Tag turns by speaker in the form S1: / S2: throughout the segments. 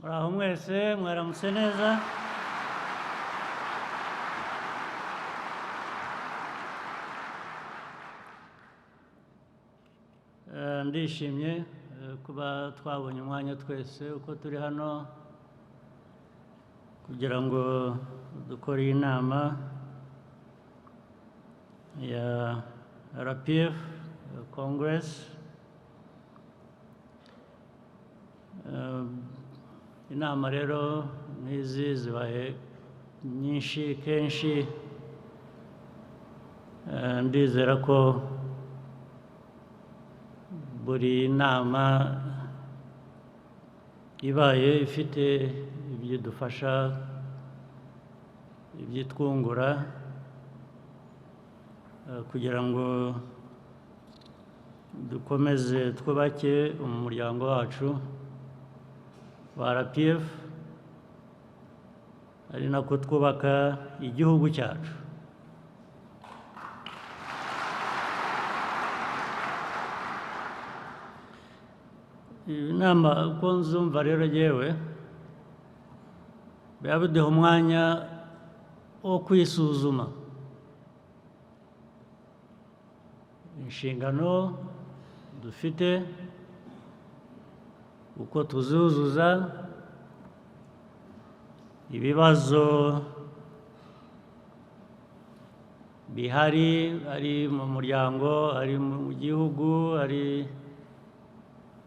S1: Muraho mwese, mwaramutse neza. Ndishimye kuba twabonye umwanya twese uko turi hano kugira ngo dukore iyi nama ya RPF Congress. Inama rero nk'izi zibaye nyinshi kenshi, ndizera ko buri nama ibaye ifite ibyo idufasha, ibyo itwungura, kugira ngo dukomeze twubake umuryango wacu wa RPF, ari nako twubaka igihugu cyacu. Inama uko nzumva rero yewe biba biduha umwanya wo kwisuzuma inshingano dufite, uko tuzuzuza, ibibazo bihari ari mu muryango, ari mu gihugu, ari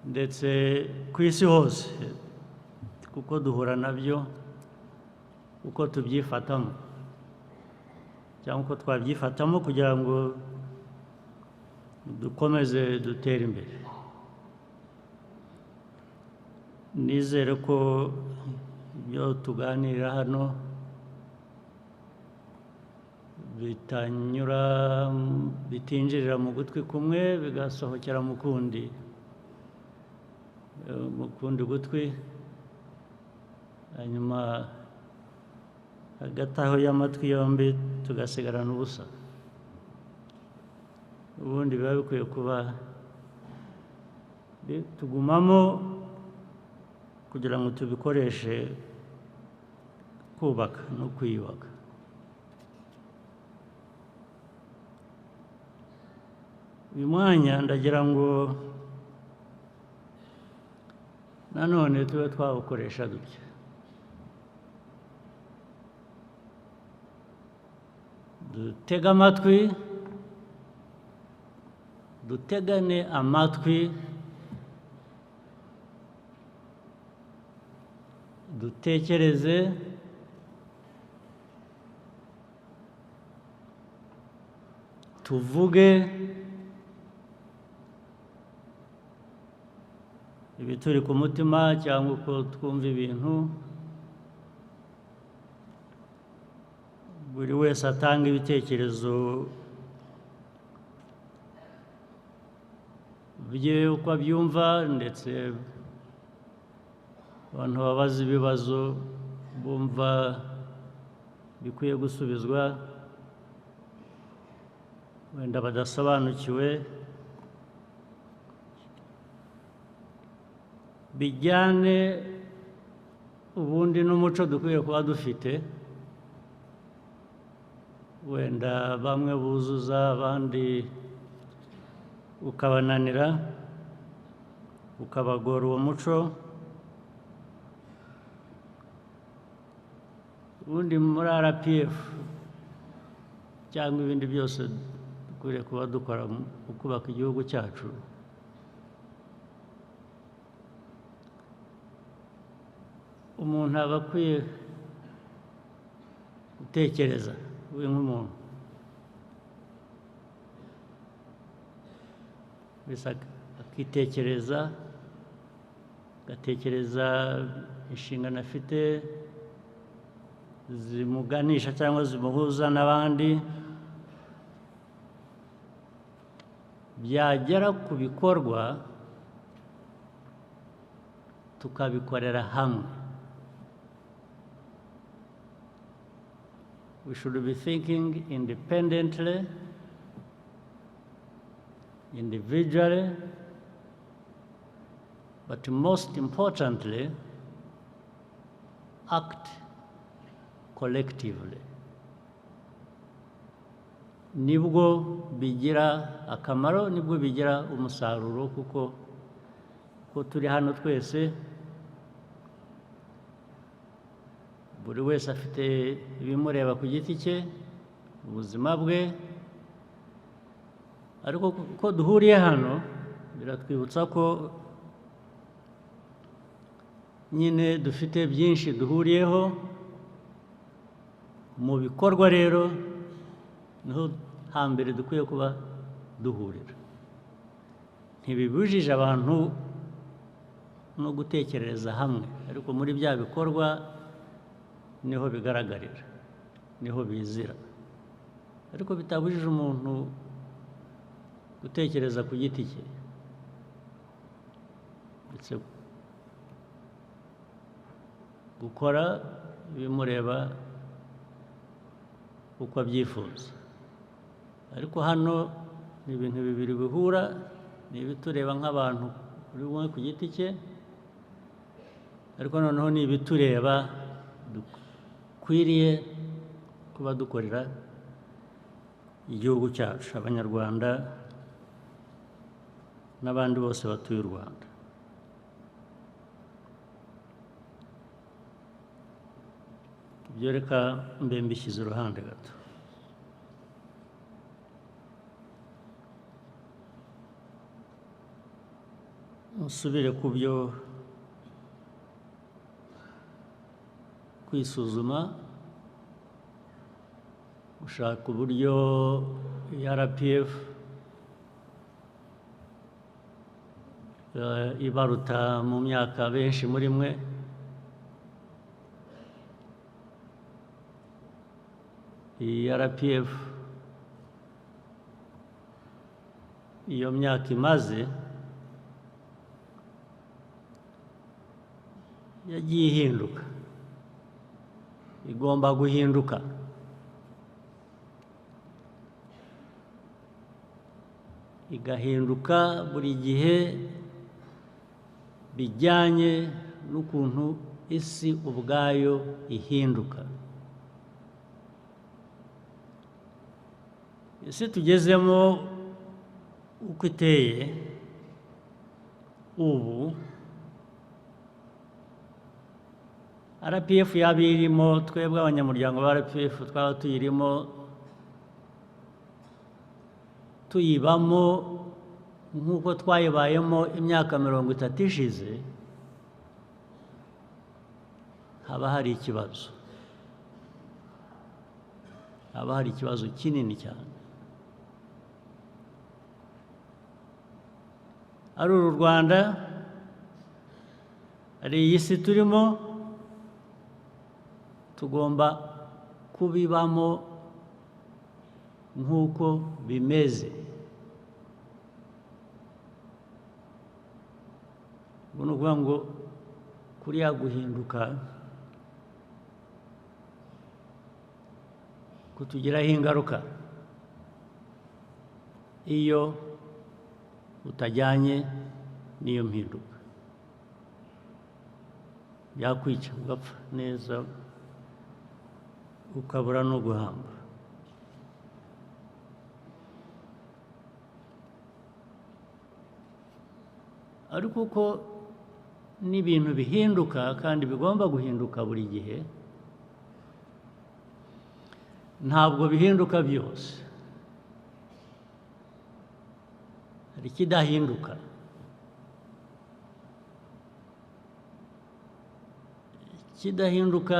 S1: ndetse ku isi hose, kuko duhura nabyo, uko tubyifatamo cyangwa uko twabyifatamo kugira ngo dukomeze dutere imbere. Nizere ko ibyo tuganira hano bitanyura, bitinjirira mu gutwi kumwe bigasohokera mu kundi, mu kundi gutwi, hanyuma hagati aho y'amatwi yombi tugasigarana ubusa. Ubundi biba bikwiye kuba tugumamo kugira ngo tubikoreshe kubaka no kwiyubaka. Uyu mwanya ndagira ngo nanone tube twawukoresha dutya. Dutege amatwi, dutegane amatwi, dutekereze, tuvuge ibituri ku mutima cyangwa uko twumva ibintu, buri wese atanga ibitekerezo bye uko abyumva, ndetse abantu babaza ibibazo bumva bikwiye gusubizwa wenda badasobanukiwe, bijyane ubundi n'umuco dukwiye kuba dufite, wenda bamwe buzuza abandi ukabananira, ukabagora uwo muco. Ubundi muri RPF cyangwa ibindi byose dukwiriye kuba dukora mu kubaka igihugu cyacu, umuntu aba akwiye gutekereza we nk'umuntu, mbese akitekereza, agatekereza inshingano afite zimuganisha cyangwa zimuhuza n'abandi, byagera ku bikorwa tukabikorera hamwe. We should be thinking independently, individually, but most importantly, act collectively. Nibwo bigira akamaro, nibwo bigira umusaruro, kuko ko turi hano twese, buri wese afite ibimureba ku giti cye, ubuzima bwe, ariko ko duhuriye hano biratwibutsa ko nyine dufite byinshi duhuriyeho. Mu bikorwa rero niho hambere dukwiye kuba duhurira. Ntibibujije abantu no gutekerereza hamwe, ariko muri bya bikorwa niho bigaragarira, niho bizira. Ariko bitabujije umuntu gutekereza ku giti cye, ndetse gukora ibimureba uko abyifuza. Ariko hano ni ibintu bibiri bihura, ni ibitureba nk'abantu buri umwe ku giti cye, ariko noneho ni ibitureba dukwiriye kuba dukorera igihugu cyacu, Abanyarwanda n'abandi bose batuye u Rwanda. Ibyo reka mbe mbishyize iruhande gato. Nsubire ku byo kwisuzuma, gushaka uburyo RPF ibaruta mu myaka benshi muri mwe, iyi RPF iyo myaka imaze yagiye ihinduka, igomba guhinduka. Igahinduka buri gihe bijyanye n'ukuntu isi ubwayo ihinduka. Isi tugezemo uko iteye ubu, RPF yaba irimo, twebwe abanyamuryango ba RPF twaba tuyirimo, tuyibamo nk'uko twayibayemo imyaka 30 ishize, haba hari ikibazo, haba hari ikibazo kinini cyane. Ari uru Rwanda, ari iyi si turimo, tugomba kubibamo nk'uko bimeze. Ubu ni ukuvuga ngo kuriya guhinduka kutugiraho ingaruka iyo utajyanye n'iyo mpinduka, byakwica ugapfa neza, ukabura no guhamba. Ariko uko n'ibintu bihinduka kandi bigomba guhinduka buri gihe, ntabwo bihinduka byose. Hari ikidahinduka. Ikidahinduka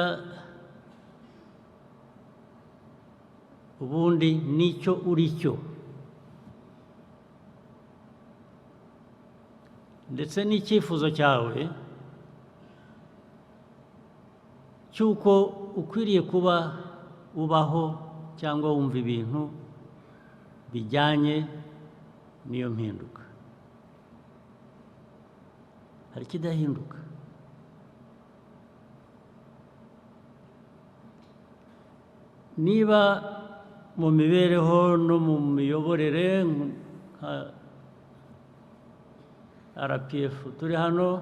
S1: ubundi nicyo uri cyo, ndetse n'icyifuzo cyawe cy'uko ukwiriye kuba ubaho cyangwa wumva ibintu bijyanye n'iyo mpinduka. Hari ikidahinduka. Niba mu mibereho no mu miyoborere nka RPF turi hano,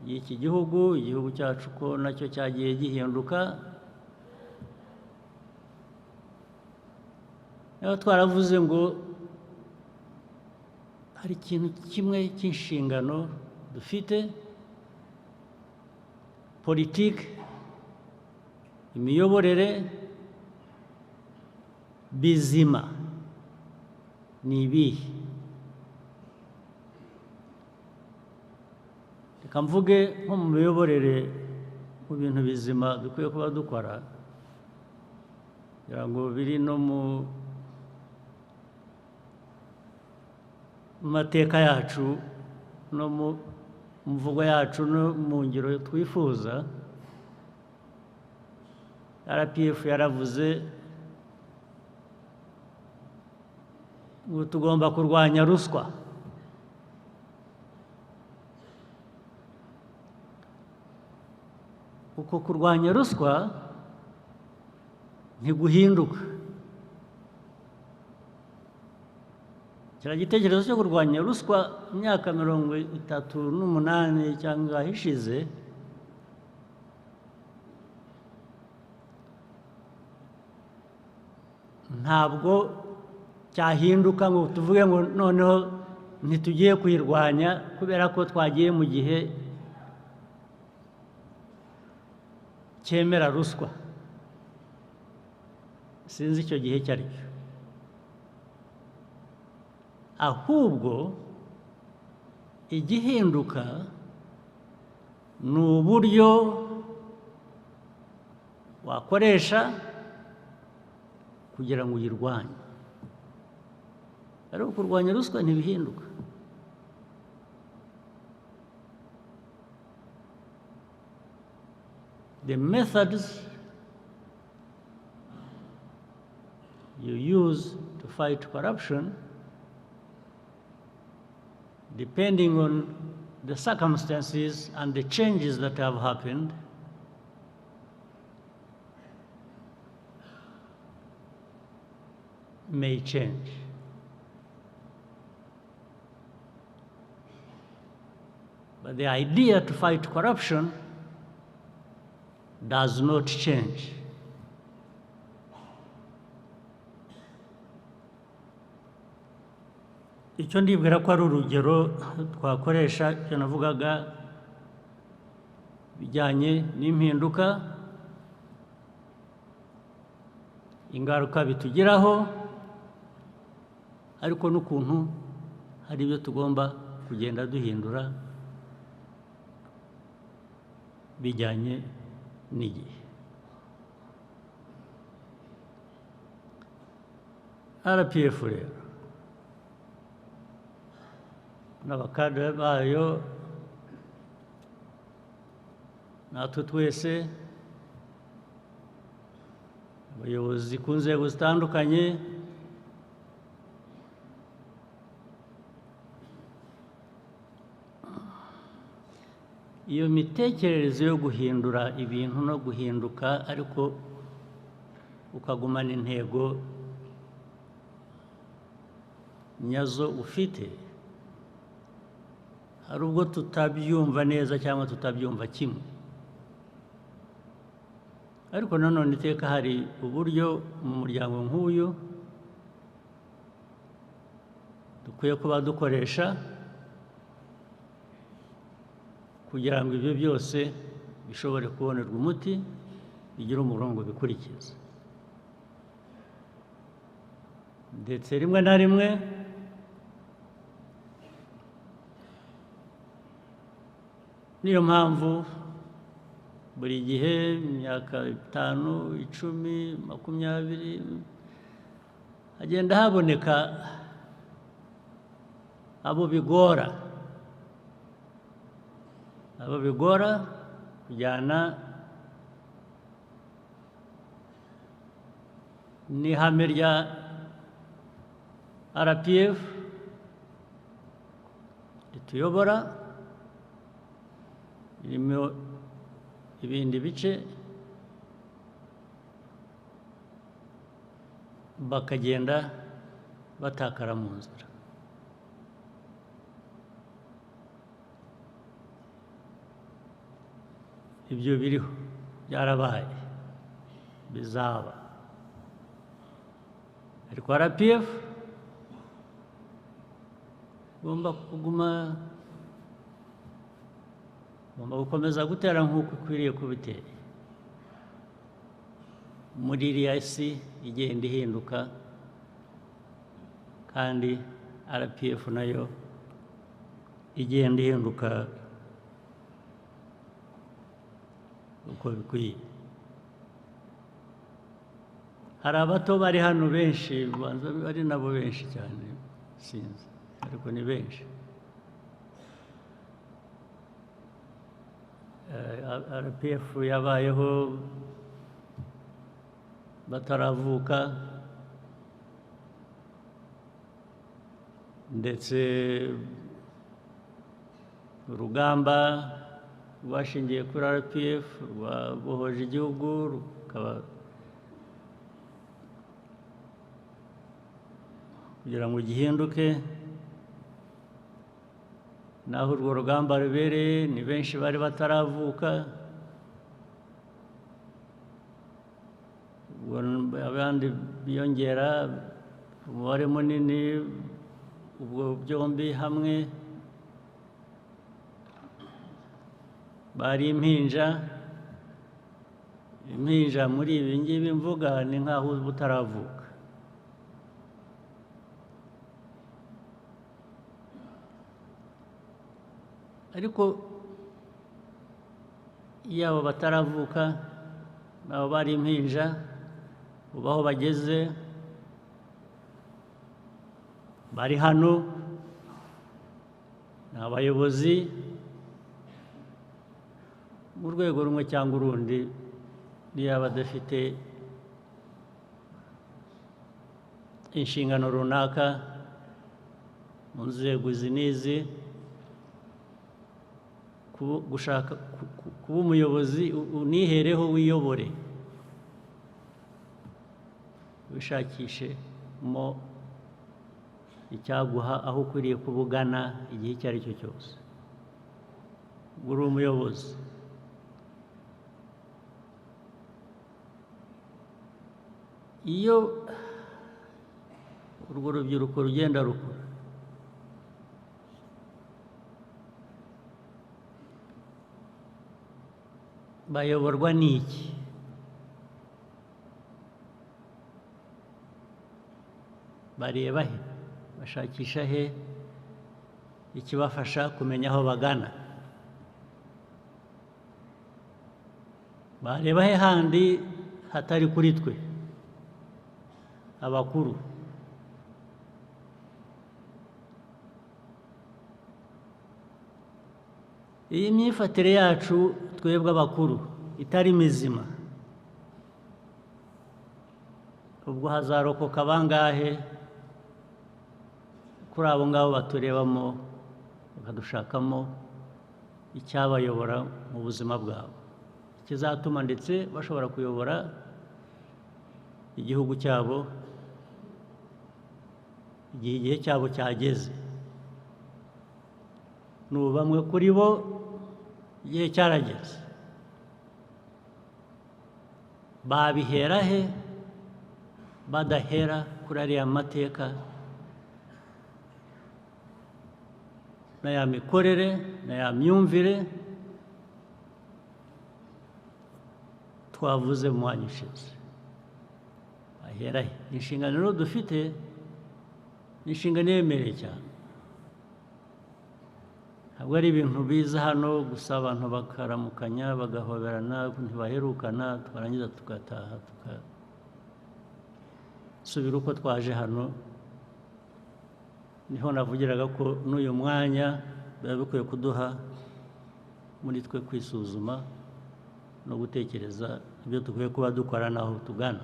S1: y'iki gihugu, igihugu cyacu ko nacyo cyagiye gihinduka. Niba twaravuze ngo hari ikintu kimwe cy'inshingano dufite, politiki, imiyoborere bizima ni ibihe? Reka mvuge nko mu miyoborere, mu bintu bizima dukwiye kuba dukora, kugira ngo biri no mu mateka yacu no mu mvugo yacu no mu ngiro twifuza. RPF yaravuze ngo tugomba kurwanya ruswa. Uko kurwanya ruswa ntiguhinduka. Kiriya gitekerezo cyo kurwanya ruswa imyaka 38 cyangwa ishize ntabwo cyahinduka ngo tuvuge ngo noneho ntitugiye kuyirwanya kubera ko twagiye mu gihe cyemera ruswa. Sinzi icyo gihe icyo ari cyo. Ahubwo igihinduka ni uburyo wakoresha kugira ngo uyirwanye. Ariko kurwanya ruswa ntibihinduka. The methods you use to fight corruption, depending on the circumstances and the changes that have happened, may change. But the idea to fight corruption does not change. Icyo ndibwira ko ari urugero twakoresha, icyo navugaga bijyanye n'impinduka, ingaruka bitugiraho, ariko n'ukuntu hari ibyo tugomba kugenda duhindura bijyanye n'igihe. RPF rero n'abakadere bayo natwe twese abayobozi ku nzego zitandukanye, iyo mitekerereze yo guhindura ibintu no guhinduka ariko ukagumana intego nyazo ufite, hari ubwo tutabyumva neza cyangwa tutabyumva kimwe. Ariko nanone iteka hari uburyo mu muryango nk'uyu dukwiye kuba dukoresha kugira ngo ibyo byose bishobore kubonerwa umuti, bigire umurongo bikurikiza. Ndetse rimwe na rimwe niyo mpamvu buri gihe imyaka 5, 10, 20 hagenda haboneka abo bigora, abo bigora kujyana n'ihame rya RPF rituyobora, ririmo ibindi bice, bakagenda batakara mu nzira. Ibyo biriho byarabaye, bizaba. Ariko RPF igomba kuguma, igomba gukomeza gutera nk'uko ikwiriye kubitera muri iriya si igenda ihinduka, kandi RPF nayo igenda ihinduka uko bikwiye. Hari abato bari hano benshi, banza ari nabo benshi cyane, sinzi, ariko ni benshi. RPF yabayeho bataravuka, ndetse urugamba rwashingiye kuri RPF rwabohoje igihugu, rukaba kugira ngo gihinduke. Naho urwo rugamba rubereye ni benshi bari bataravuka, abandi biyongera umubare munini, ubwo byombi hamwe bari impinja. Impinja muri ibi ngibi mvuga ni nkaho utaravuka. Ariko iyo abo bataravuka nabo bari impinja, ubu aho bageze bari hano ni abayobozi mu rwego rumwe cyangwa urundi, niyo badafite inshingano runaka mu nzego izi n'izi, gushaka kuba umuyobozi unihereho wiyobore, wishakishe mo icyaguha aho ukwiriye kubugana igihe icyo ari cyo cyose. Uri umuyobozi, iyo urwo rubyiruko rugenda rukura, bayoborwa n'iki? Bareba he? Bashakisha he ikibafasha kumenya aho bagana? Bareba he handi hatari kuri twe abakuru? Iyi myifatire yacu twebwe abakuru itari mizima, ubwo hazarokoka bangahe kuri abo ngabo baturebamo bakadushakamo icyabayobora mu buzima bwabo, ikizatuma ndetse bashobora kuyobora igihugu cyabo igihe igihe cyabo cyageze. N'ubu bamwe kuri bo igihe cyarageze, babihera he badahera kuri ariya mateka n'aya mikorere n'aya myumvire twavuze mu mwanya ushize? Bahera he? Inshingano rero dufite ni inshingano iremereye cyane. Ntabwo ari ibintu biza hano gusa abantu bakaramukanya bagahoberana ntibaherukana, twarangiza tugataha tugasubira uko twaje hano. Niho navugiraga ko n'uyu mwanya biba bikwiye kuduha muri twe kwisuzuma no gutekereza ibyo dukwiye kuba dukora n'aho tugana.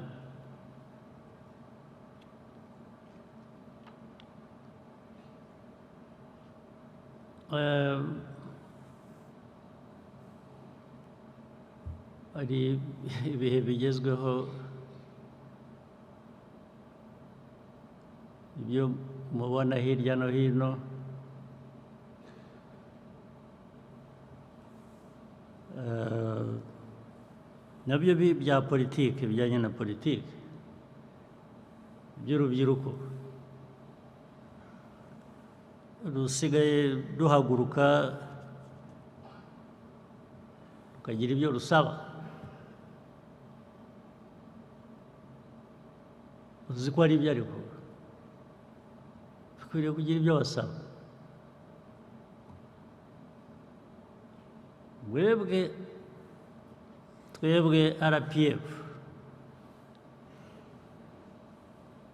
S1: Hari ibihe bigezweho, ibyo mubona hirya no hino, Nabyo bya politiki, bijyanye na politiki by'urubyiruko rusigaye ruhaguruka rukagira ibyo rusaba. Uzi ko ari ibyo, ariko ukwiriye kugira ibyo basaba. Mwebwe, twebwe RPF,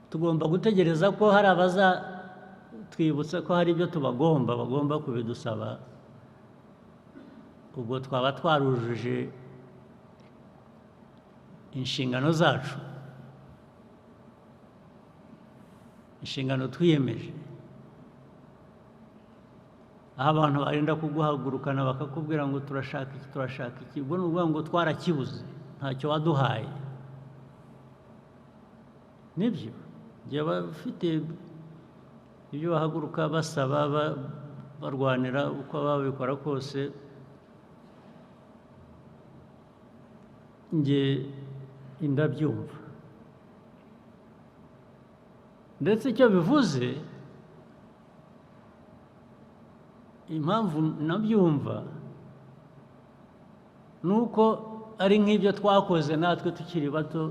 S1: tugomba gutegereza ko hari abazatwibutsa ko hari ibyo tubagomba, bagomba kubidusaba. Ubwo twaba twarujuje inshingano zacu, inshingano twiyemeje. Aho abantu barinda kuguhagurukana bakakubwira ngo turashaka iki, turashaka iki, ubwo ni ukuvuga ngo twarakibuze, ntacyo waduhaye. Nibyo, igihe bafite ibyo bahaguruka basaba, barwanira, uko babikora kose, nge ndabyumva. Ndetse icyo bivuze, impamvu nabyumva ni uko ari nk'ibyo twakoze natwe tukiri bato,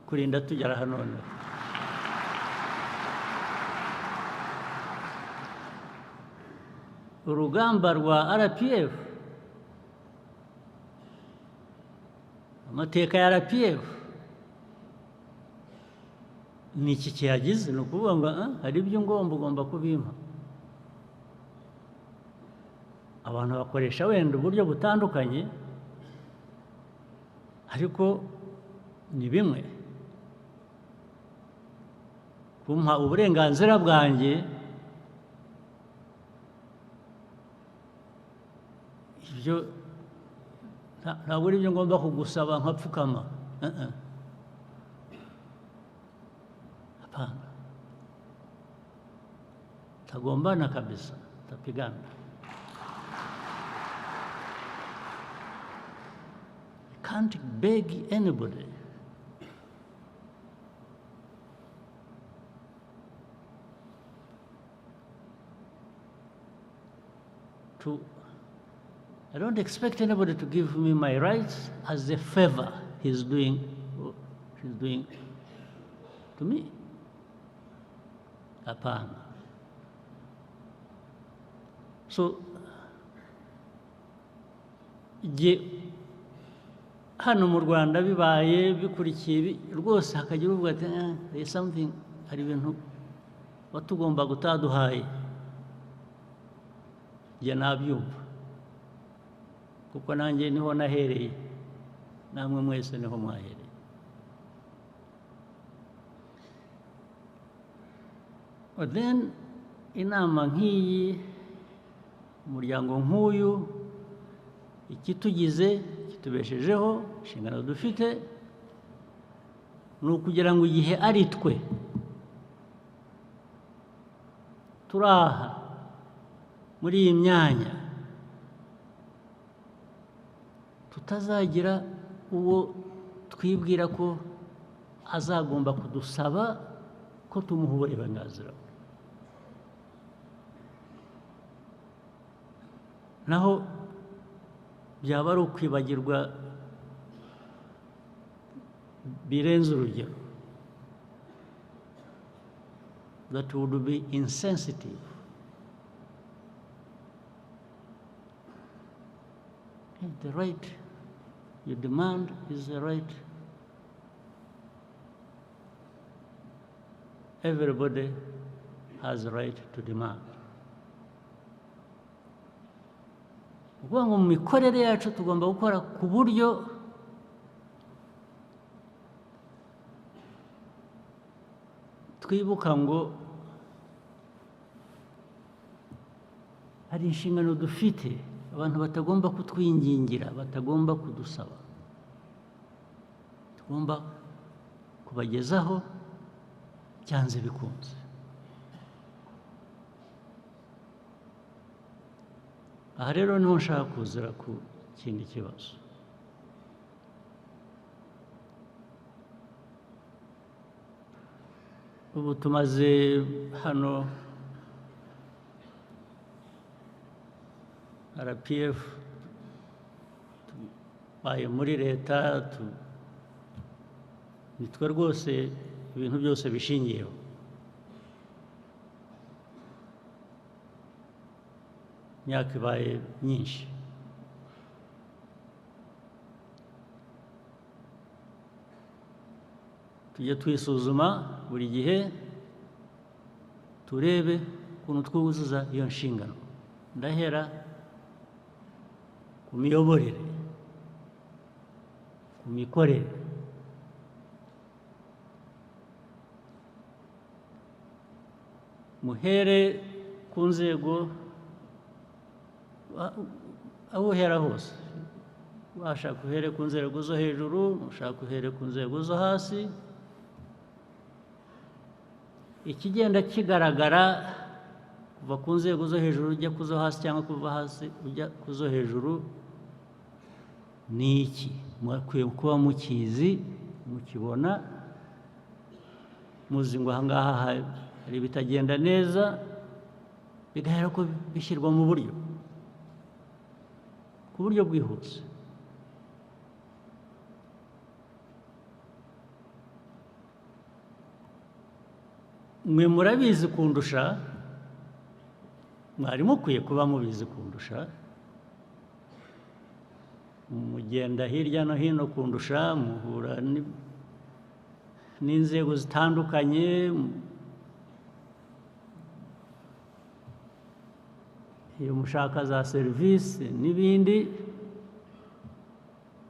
S1: kurinda tugera hano noneho. Urugamba rwa RPF, amateka ya RPF ni iki kiyagize? Ni ukuvuga ngo hari ibyo ngomba, ugomba kubimpa. Abantu bakoresha wenda uburyo butandukanye, ariko ni bimwe. Kumpa uburenganzira bwanjye, ibyo ntabwo ari ibyo ngomba kugusaba nkapfukama. Hapana, tagombana kabisa, tapigana. I can't beg anybody. I don't expect anybody to give me my rights as a favor he's doing, or she's doing to me. Hapana. So, jye hano mu Rwanda bibaye bikurikiye rwose, hakagira uvuga ati there is something, hari ibintu watugomba gutaduhaye, jye nabyumva, kuko nanjye niho nahereye, namwe mwese niho mwahereye. But then inama nk'iyi, umuryango nk'uyu, ikitugize, kitubeshejeho, inshingano dufite ni ukugira ngo igihe ari twe turaha muri iyi myanya, tutazagira uwo twibwira ko azagomba kudusaba ko tumuha uburenganzira. Naho byaba ari ukwibagirwa birenze urugero, that would be insensitive. The right you demand is the right everybody has a right to demand. Ukuvuga ngo mu mikorere yacu tugomba gukora ku buryo twibuka ngo hari inshingano dufite, abantu batagomba kutwingingira, batagomba kudusaba, tugomba kubagezaho byanze bikunze. Aha rero niho nshaka kuzira ku kindi kibazo. Ubu tumaze hano RPF tubaye muri leta, nitwe rwose ibintu byose bishingiyeho. Imyaka ibaye myinshi. Tujye twisuzuma buri gihe, turebe ukuntu twuzuza iyo nshingano. Ndahera ku miyoborere, ku mikorere. Muhere ku nzego aho uhera hose, washaka uhere ku nzego zo hejuru, ushaka uhere ku nzego zo hasi. Ikigenda kigaragara kuva ku nzego zo hejuru ujya ku zo hasi cyangwa kuva hasi ujya ku zo hejuru ni iki? Mukwiye kuba mukizi, mukibona, muzi ngo aha ngaha hari ibitagenda neza, bigahera ko bishyirwa mu buryo, ku buryo bwihuse. Mwe murabizi kundusha, mwari mukwiye kuba mubizi kundusha, mugenda hirya no hino kundusha, muhura n'inzego zitandukanye. Iyo mushaka za serivisi n'ibindi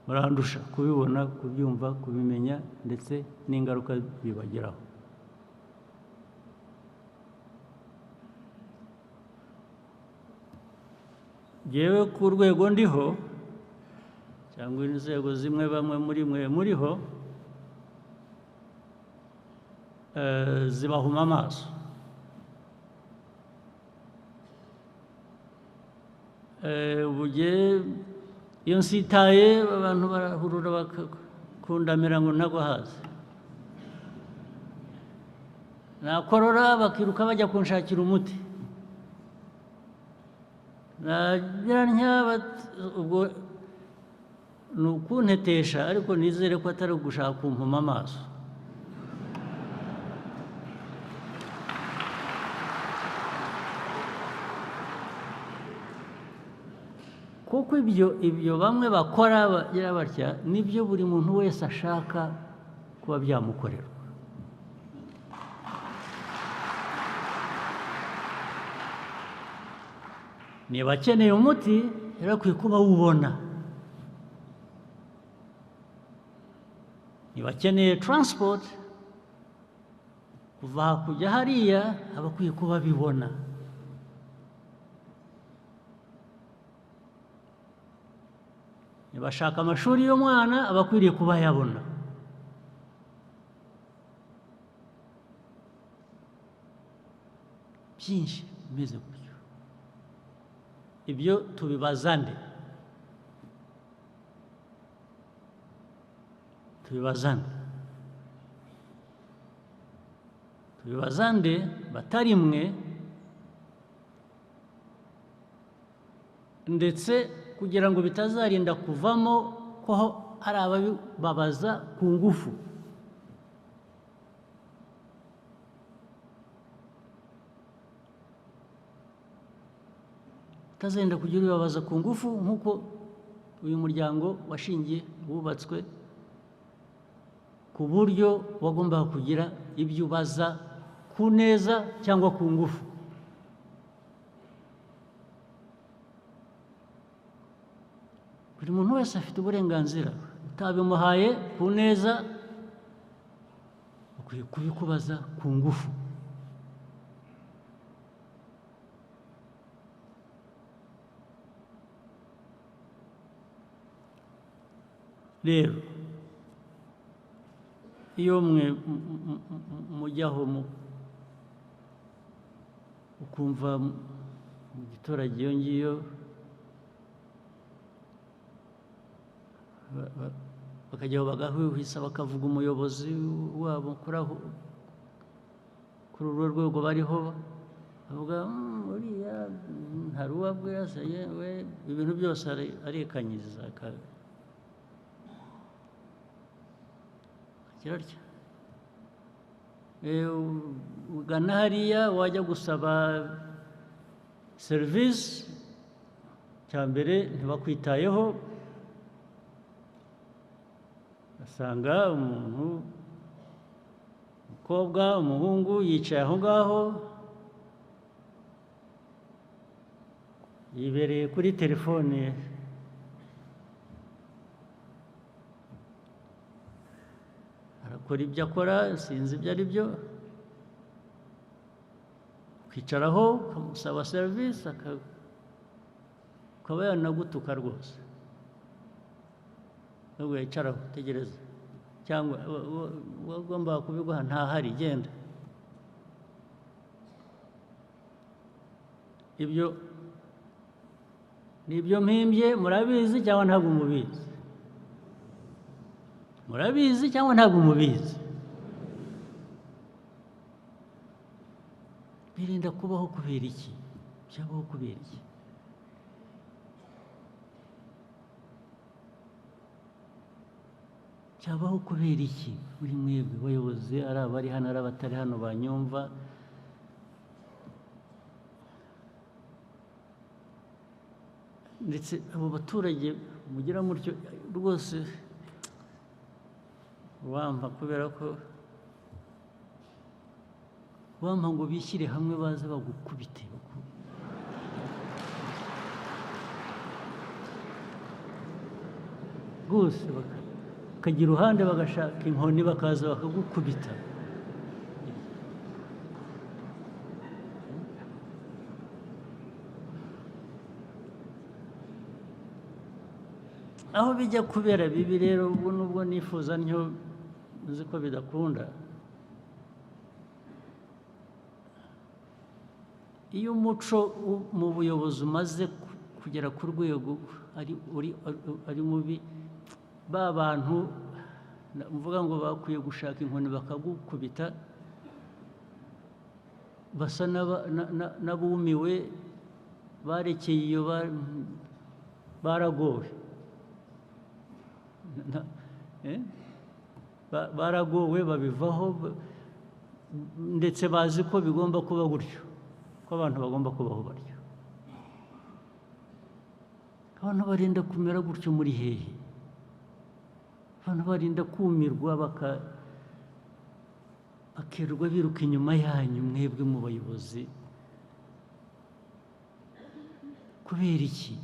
S1: murandusha kubibona, kubyumva, kubimenya, ndetse n'ingaruka bibageraho. Jewe ku rwego ndiho cyangwa inzego zimwe bamwe muri mwe muriho, zibahuma amaso. Ubuge iyo nsitaye abantu barahurura bakundamira ngo ntagwa hasi, nakorora bakiruka bajya kunshakira umuti, nagira ubwo ni ukuntetesha, ariko nizere ko atari ugushaka kumpuma amaso. Kuko ibyo bamwe bakora bagira batya, nibyo buri muntu wese ashaka kuba byamukorerwa. Niba akeneye umuti yarakwiye kuba awubona, niba akeneye transport kuva aha kujya hariya aba akwiye kuba abibona. Niba ashaka amashuri y'umwana aba akwiriye kuba ayabona. Byinshi bimeze gutyo. Ibyo tubibaza nde? Tubibaza nde? Tubibaza nde batari mwe, ndetse kugira ngo bitazarinda kuvamo ko hari ababibabaza ku ngufu. Bitazenda kugira ubibabaza ku ngufu, nk'uko uyu muryango washingiye wubatswe ku buryo wagombaga kugira ibyo ubaza ku neza cyangwa ku ngufu. Buri muntu wese afite uburenganzira, utabimuhaye ku neza ukwiye kubikubaza ku ngufu. Rero iyo mwe mujyaho ukumva mu giturage iyo ngiyo bakajyaho bagahwihwisa, bakavuga umuyobozi wabo kuraho, Kuri urwo rwego bariho bavuga: Uriya hari uwo abwira se yewe," ibintu byose arikanyiza, agira atya. Ugana hariya, wajya gusaba serivisi, cya mbere ntibakwitayeho. Asanga umuntu, umukobwa, umuhungu, yicaye aho ngaho, yibereye kuri telefone, arakora ibyo akora, sinzi ibyo ari byo. Ukicaraho ukamusaba serivisi, akaba yanagutuka rwose, nubwo yicaraho, tegereza, cyangwa uwagombaga kubiguha ntahari, genda. Ibyo ni ibyo mpimbye? Murabizi cyangwa ntabwo mubizi? Murabizi cyangwa ntabwo mubizi? Birinda kubaho kubera iki? Byabaho kubera iki? Cyabaho kubera iki? Muri mwebwe bayobozi, ari abari hano, ari abatari hano banyumva, ndetse abo baturage mugira mutyo rwose, wampa kubera ko wampa ngo bishyire hamwe baze bagukubite, rwose bakajya iruhande, bagashaka inkoni, bakaza bakagukubita. Aho bijya kubera bibi rero, ubwo nubwo nifuza ntyo, nzi ko bidakunda, iyo umuco mu buyobozi umaze kugera ku rwego ari mubi, ba bantu mvuga ngo bakwiye gushaka inkoni bakagukubita basa n'abumiwe, barekeye iyo, baragowe. Baragowe, babivaho, ndetse bazi ko bigomba kuba gutyo, ko abantu bagomba kubaho batyo. Abantu barinda kumera gutyo muri hehe? Abantu barinda kumirwa, bakirirwa biruka inyuma yanyu mwebwe mu bayobozi, kubera iki?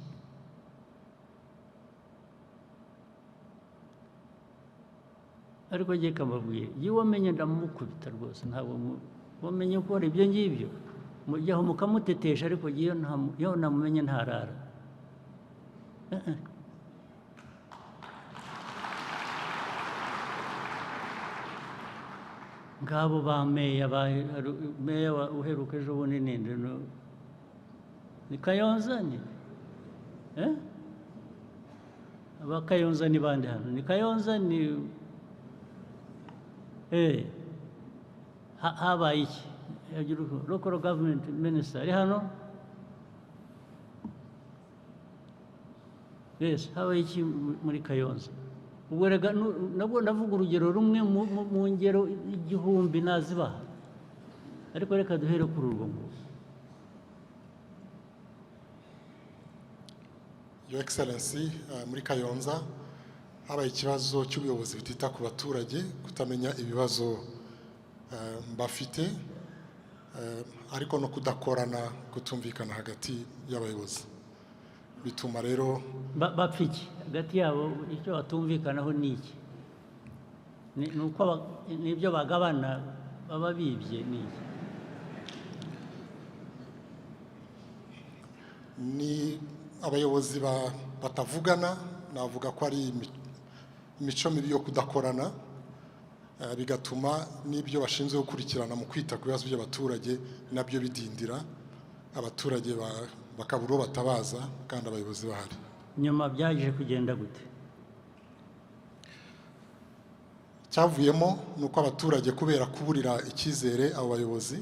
S1: Ariko njye kamabwira, iyo wamenye ndamukubita rwose. Ntabwo wamenye ko hari ibyo ngibyo mujyaho mukamutetesha, ariko iyo namumenye ntarara. Ngabo ba meya, ba meya uheruka ejo bundi ninde? Ni Kayonza, ni aba Kayonza ni bande hano? Ni Kayonza, ni habaye iki? Local government minister ari hano? Yes, habaye iki muri Kayonza? Ubwo rega nabwo ndavuga urugero rumwe mu ngero 1000 nazibaha, ariko reka duhere kuri urwo ngurwo.
S2: Your Excellency, muri Kayonza habaye ikibazo cy'ubuyobozi butita ku baturage, kutamenya ibibazo bafite, ariko no kudakorana, kutumvikana hagati y'abayobozi, bituma rero
S1: Bapfa iki hagati yabo? Icyo batumvikanaho ni iki? Ni uko n'ibyo bagabana baba bibye, ni iki?
S2: Ni abayobozi batavugana. Navuga ko ari imico mibi yo kudakorana, bigatuma n'ibyo bashinzwe gukurikirana mu kwita ku bibazo by'abaturage nabyo bidindira, abaturage bakabura uwo batabaza kandi abayobozi bahari.
S1: Nyuma byaje kugenda gute?
S2: Cyavuyemo ni uko abaturage, kubera kuburira icyizere abo bayobozi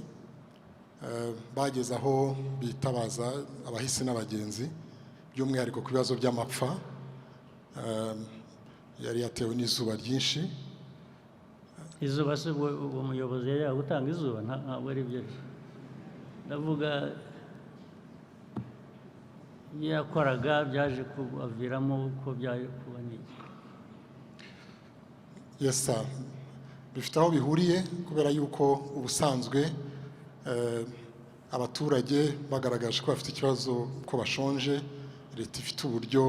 S2: Bageze aho bitabaza abahisi n'abagenzi, by'umwihariko ku bibazo by'amapfa yari yatewe n'izuba ryinshi.
S1: Izuba se ubwo uwo muyobozi yajyaga gutanga izuba? Ntabwo ari byo. Ndavuga ibyo yakoraga byaje kubaviramo uko byaje kuba n'iki?
S2: Yes sir. Bifite aho bihuriye, kubera yuko ubusanzwe abaturage bagaragaje ko bafite ikibazo, ko bashonje, leta ifite uburyo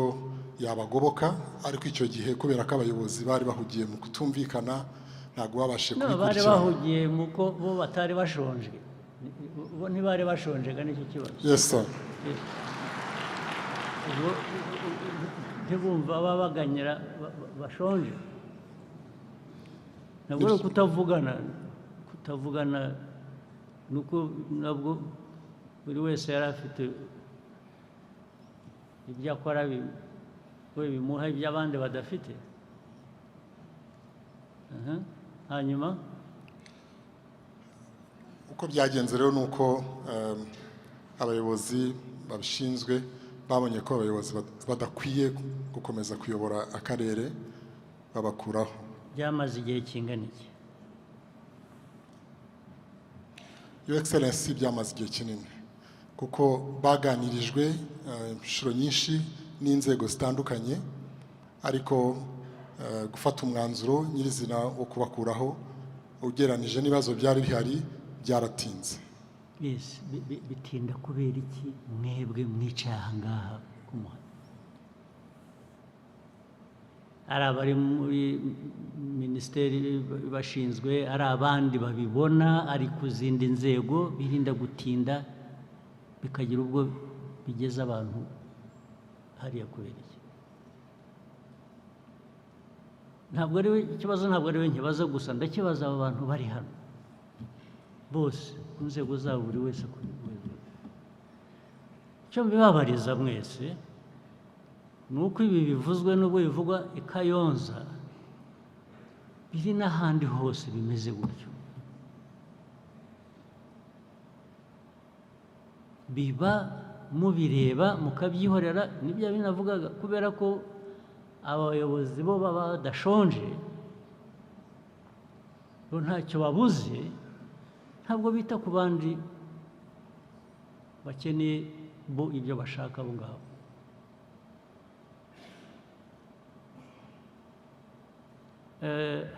S2: yabagoboka. Ariko icyo gihe, kubera ko abayobozi bari bahugiye mu kutumvikana, ntabwo babashije
S1: No, bari
S2: kubikurikirana.
S1: bahugiye mu ko bo batari bashonje. Bo ntibari bashonjega, nicyo kibazo.
S2: Yes sir.
S1: Ubwo ntibumva babaganyira bashonje. Ntabwo ari ukutavugana. Kutavugana ni uko nabwo buri wese yari afite ibyo akora we bimuha ibyo abandi badafite. Aha. Hanyuma?
S2: Uko byagenze rero ni uko abayobozi babishinzwe babonye ko abayobozi badakwiye gukomeza kuyobora akarere, babakuraho.
S1: Byamaze igihe kingana iki?
S2: Your Excellency, byamaze igihe kinini, kuko baganirijwe inshuro nyinshi n'inzego zitandukanye, ariko gufata umwanzuro nyirizina wo kubakuraho, ugereranije n'ibibazo byari bihari, byaratinze.
S1: Yes, bitinda kubera iki mwebwe mwicaye aha ngaha ku muhanda, ari abari muri minisiteri bashinzwe, ari abandi babibona, ari ku zindi nzego, birinda gutinda bikagira ubwo bigeza abantu hariya kubera iki? Ntabwo ari we ikibazo, ntabwo ari we nkibaza gusa, ndakibaza aba bantu bari hano bose ku nzego zabo, buri wese ku rwego rwe. Icyo mbibabariza mwese ni uko ibi bivuzwe, n'ubwo bivugwa i Kayonza, biri n'ahandi hose bimeze gutyo. Biba mubireba mukabyihorera. Nibyo binavugaga, kubera ko abayobozi bo baba badashonje, bo ntacyo babuze, ntabwo bita ku bandi bakeneye bo ibyo bashaka abo ngabo.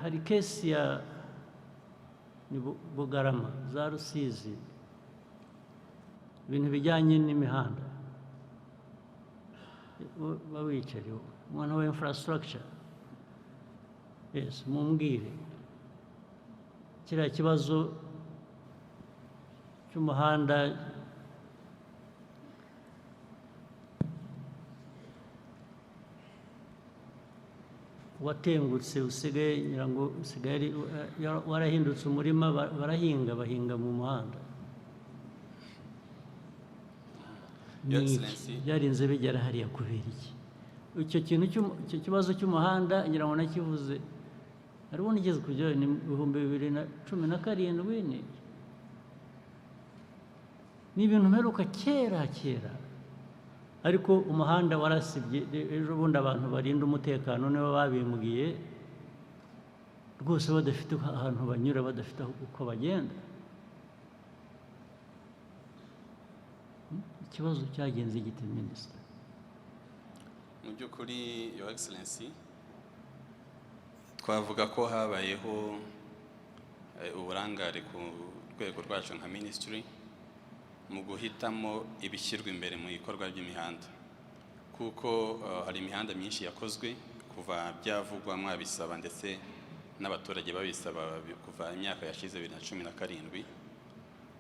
S1: Hari case ya ni Bugarama za Rusizi, ibintu bijyanye n'imihanda. Bawicare, umwana wa infrastructure, yes, mumbwire kiriya kibazo cy'umuhanda. Watengutse, usigaye, ngira ngo usigaye ari warahindutse umurima, barahinga, bahinga mu muhanda.
S3: Your
S1: Ni iki?
S3: Excellency.
S1: Byarinze bigera hariya kubera iki? Icyo kintu icyo kibazo cy'umuhanda, ngira ngo nakivuze, hariho nigeze kujya, ni 2017. Ni ibintu mperuka kera kera, ariko umuhanda warasibye. Ejo bundi abantu barinda umutekano nibo babimbwiye rwose, badafite ahantu banyura, badafite uko bagenda. Ikibazo cyagenze gite, minisita?
S3: Mu by'ukuri, Your Excellency, twavuga ko habayeho uburangare ku rwego rwacu nka minisitiri mu guhitamo ibishyirwa imbere mu bikorwa by'imihanda, kuko hari imihanda myinshi yakozwe kuva byavugwa, mwabisaba, ndetse n'abaturage babisaba kuva imyaka yashize 2017,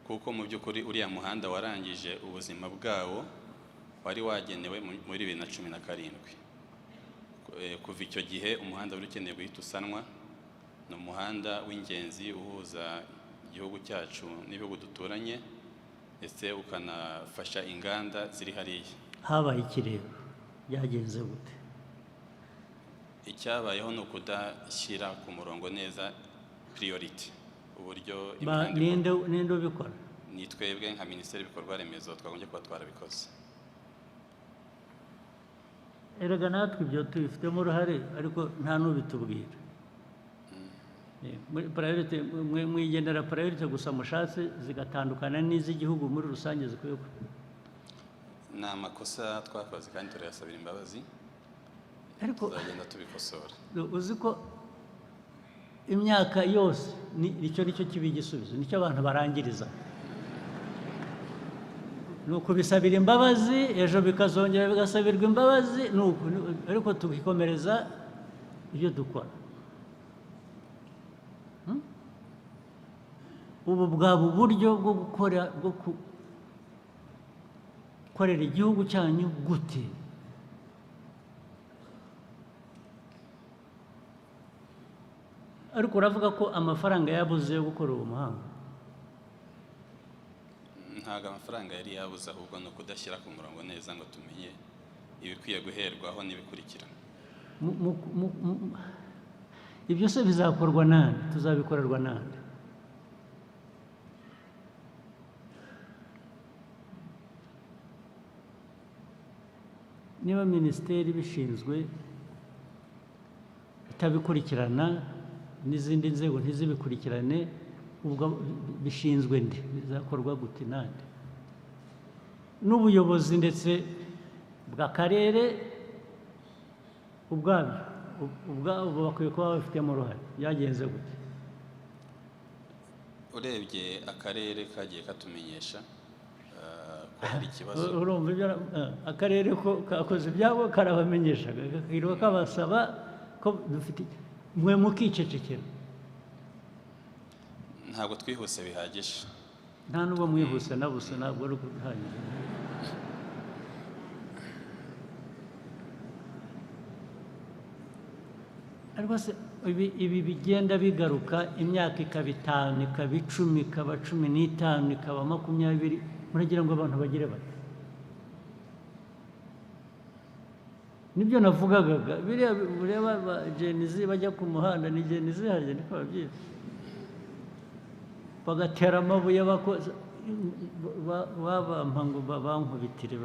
S3: kuko mu by'ukuri uriya muhanda warangije ubuzima bwawo wari wagenewe muri 2017. Kuva icyo gihe umuhanda wari ukeneye guhita usanwa. Ni umuhanda w'ingenzi uhuza igihugu cyacu n'ibihugu duturanye, ndetse ukanafasha inganda ziri hariya.
S1: Habaye iki rero? Byagenze gute?
S3: Icyabayeho ni ukudashyira ku murongo neza priority, uburyo imihanda
S1: Ninde, ninde ubikora?
S3: Ni twebwe nka Minisiteri y'Ibikorwa Remezo twagombye kuba twarabikoze.
S1: Erega natwe ibyo tubifitemo uruhare, ariko nta n'ubitubwira. Muri priority, mwigendera priority gusa mushatse, zigatandukana n'iz'igihugu muri rusange zikwiye
S3: Ni amakosa twakoze kandi turayasabira imbabazi.
S1: Ariko
S3: tuzagenda tubikosora.
S1: Uzi ko imyaka yose nicyo kiba igisubizo, nicyo abantu barangiriza, ni ukubisabira imbabazi, ejo bikazongera bigasabirwa imbabazi, ni uku, ariko tukikomereza ibyo dukora. Ubu bwaba uburyo bwo gukora, bwo gukorera igihugu cyanyu gute? Ariko uravuga ko amafaranga yabuze yo gukora uwo muhanda.
S3: Ntabwo amafaranga yari yabuze, ahubwo ni ukudashyira ku murongo neza ngo tumenye ibikwiye guherwaho n'ibikurikira.
S1: Ibyo se bizakorwa nande? Tuzabikorerwa nande? Niba minisiteri ibishinzwe itabikurikirana n'izindi nzego ntizibikurikirane, ubwo bishinzwe nde? Bizakorwa gute nande? N'ubuyobozi ndetse bw'akarere ubwabyo ubwabo bakwiye kuba babifitemo uruhare. Byagenze gute?
S3: Urebye akarere kagiye katumenyesha ko hari ikibazo.
S1: Urumva ibyo akarere ko kakoze ibyabo, karabamenyesha, kakirirwa kabasaba ko dufite, mwe mukicecekera.
S3: Ntabwo twihuse bihagije.
S1: Nta n'ubwo mwihuse na busa, ntabwo ari bihagije. Ariko se ibi bigenda bigaruka imyaka ikaba 5, ikaba 10, ikaba 15, ikaba 20, muragira ngo abantu bagire bate? Nibyo navugaga, biriya ureba ba Gen Z bajya ku muhanda, ni Gen Z harya niko babyita, bagatera amabuye, babampa ngo bankubitire,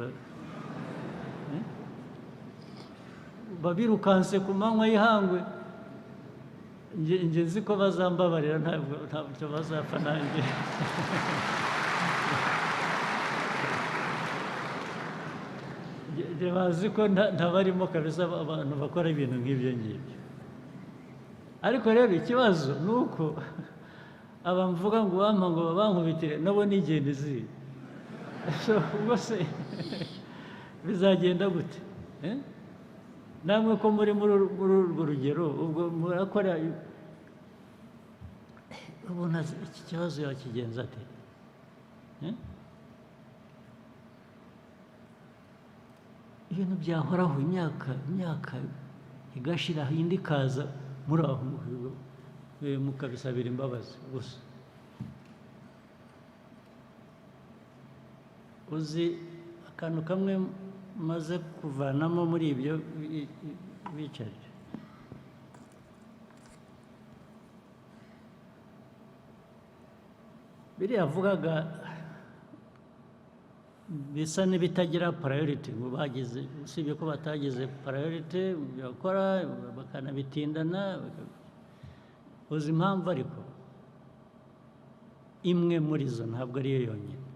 S1: babirukanse ku manywa y'ihangwe. Nge nzi ko bazambabarira, ntabwo bazapfa nanjye. Bazi ko ntabarimo kabisa abantu bakora ibintu nk'ibyo ngibyo. Ariko rero ikibazo ni uko abamvuga ngo bampa ngo babankubitire nabo ni Gen Z. Ubwo se bizagenda gute? Namwe ko muri muri urwo rugero, ubwo murakora, ubona iki kibazo yakigenza ate? Ibintu byahoraho imyaka igashira, indi ikaza, muri aho mukabisabira imbabazi gusa. Uzi akantu kamwe maze kuvanamo muri ibyo bicarire, biriya avugaga bisa n'ibitagira priority, ngo bagize, usibye ko batagize priority bakora bakanabitindana. Uzi impamvu? Ariko imwe muri zo, ntabwo ariyo yonyine.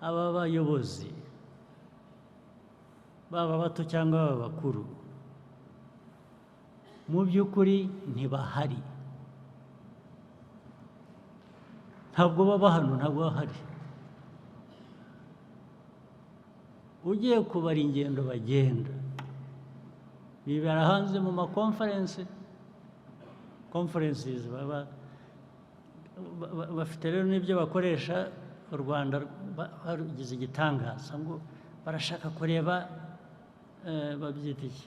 S1: Aba bayobozi baba bato cyangwa baba bakuru, mu by'ukuri ntibahari, ntabwo baba hano, ntabwo bahari. Ugiye kubara ingendo bagenda, bibera hanze mu ma conferences baba bafite. Rero n'ibyo bakoresha u Rwanda barugize igitangaza, ngo barashaka kureba, babyita iki,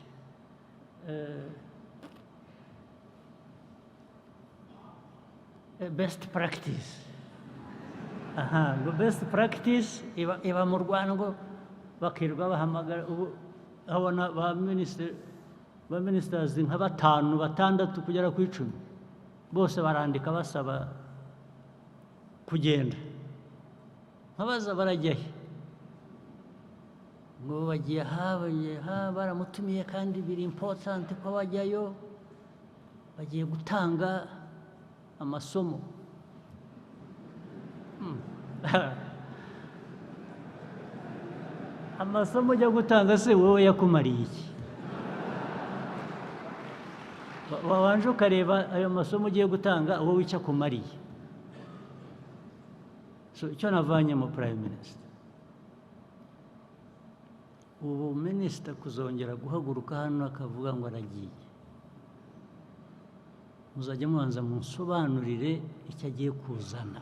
S1: best practice. Aha ngo best practice iba mu Rwanda, ngo bakirirwa bahamagara. Ubu abona ba minisitiri, ba ministers nka 5, 6 kugera ku 10, bose barandika basaba. Kugenda nkabaza barajya he, ngo bagiye aha, baramutumiye kandi biri important ko bajyayo, bagiye gutanga amasomo. Amasomo ujya gutanga se wowe yakumariye iki? Wabanje ukareba ayo masomo ugiye gutanga wowe icyo akumariye. So icyo navanye mu Prime Minister, ubu minisita kuzongera guhaguruka hano akavuga ngo aragiye, muzajya mubanza munsobanurire icyo agiye kuzana.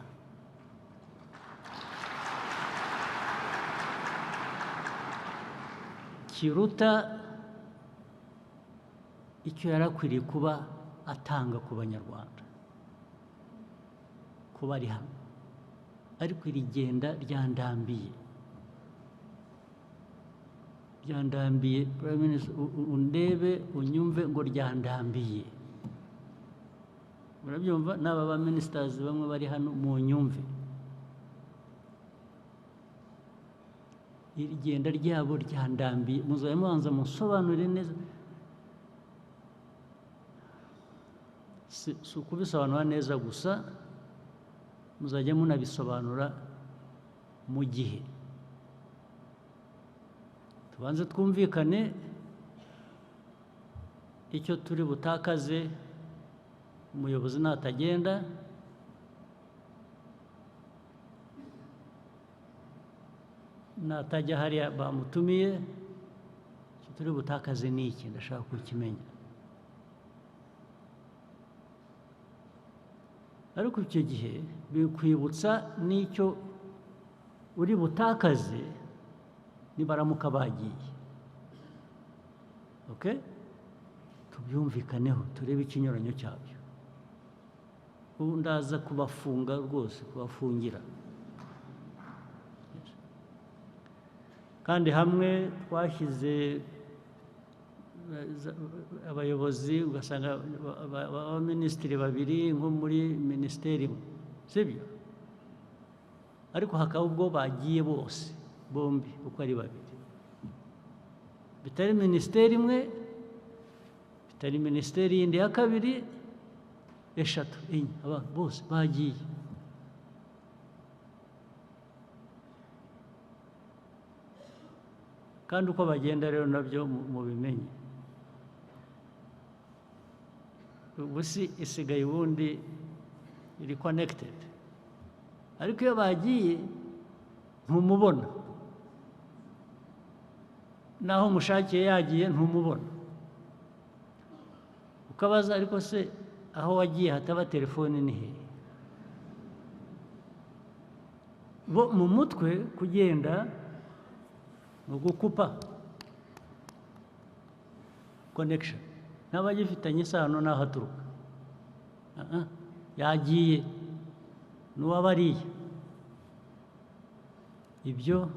S1: Kiruta icyo yari akwiriye kuba atanga ku Banyarwanda, kuba ari hano. Ariko iri genda ryandambiye, ryandambiye. Prime Minister, undebe unyumve ngo ryandambiye. Murabyumva n'aba ba ministers bamwe bari hano, mu nyumve. Iri genda ryabo ryandambiye, muzajya mubanza musobanurire neza. Si ukubisobanura neza gusa, muzajya munabisobanura mu gihe. Tubanze twumvikane icyo turi butakaze umuyobozi natagenda, natajya hariya bamutumiye, icyo turi butakaze ni iki? Ndashaka kukimenya. Ariko icyo gihe bikwibutsa n'icyo uri butakaze nibaramuka bagiye. Okay? Tubyumvikaneho, turebe ikinyuranyo cyabyo. Ubu ndaza kubafunga rwose, kubafungira. Kandi hamwe twashyize abayobozi, ugasanga abaminisitiri babiri nko muri minisiteri imwe, sibyo? Ariko hakaba ubwo bagiye bose bombi uko ari babiri, bitari minisiteri imwe, bitari minisiteri yindi ya kabiri, eshatu, enye, abantu bose bagiye. Kandi uko bagenda rero nabyo mubimenye. Ubu si isigaye ubundi iri connected, ariko iyo bagiye ntumubona, naho mushakiye yagiye ntumubona. Ukabaza ariko se aho wagiye hataba telefone ni hehe? Bo mu mutwe kugenda ni ugukupa connection, n'abagifitanye isano n'aho aturuka. Yagiye n'uwabariye. Ibyo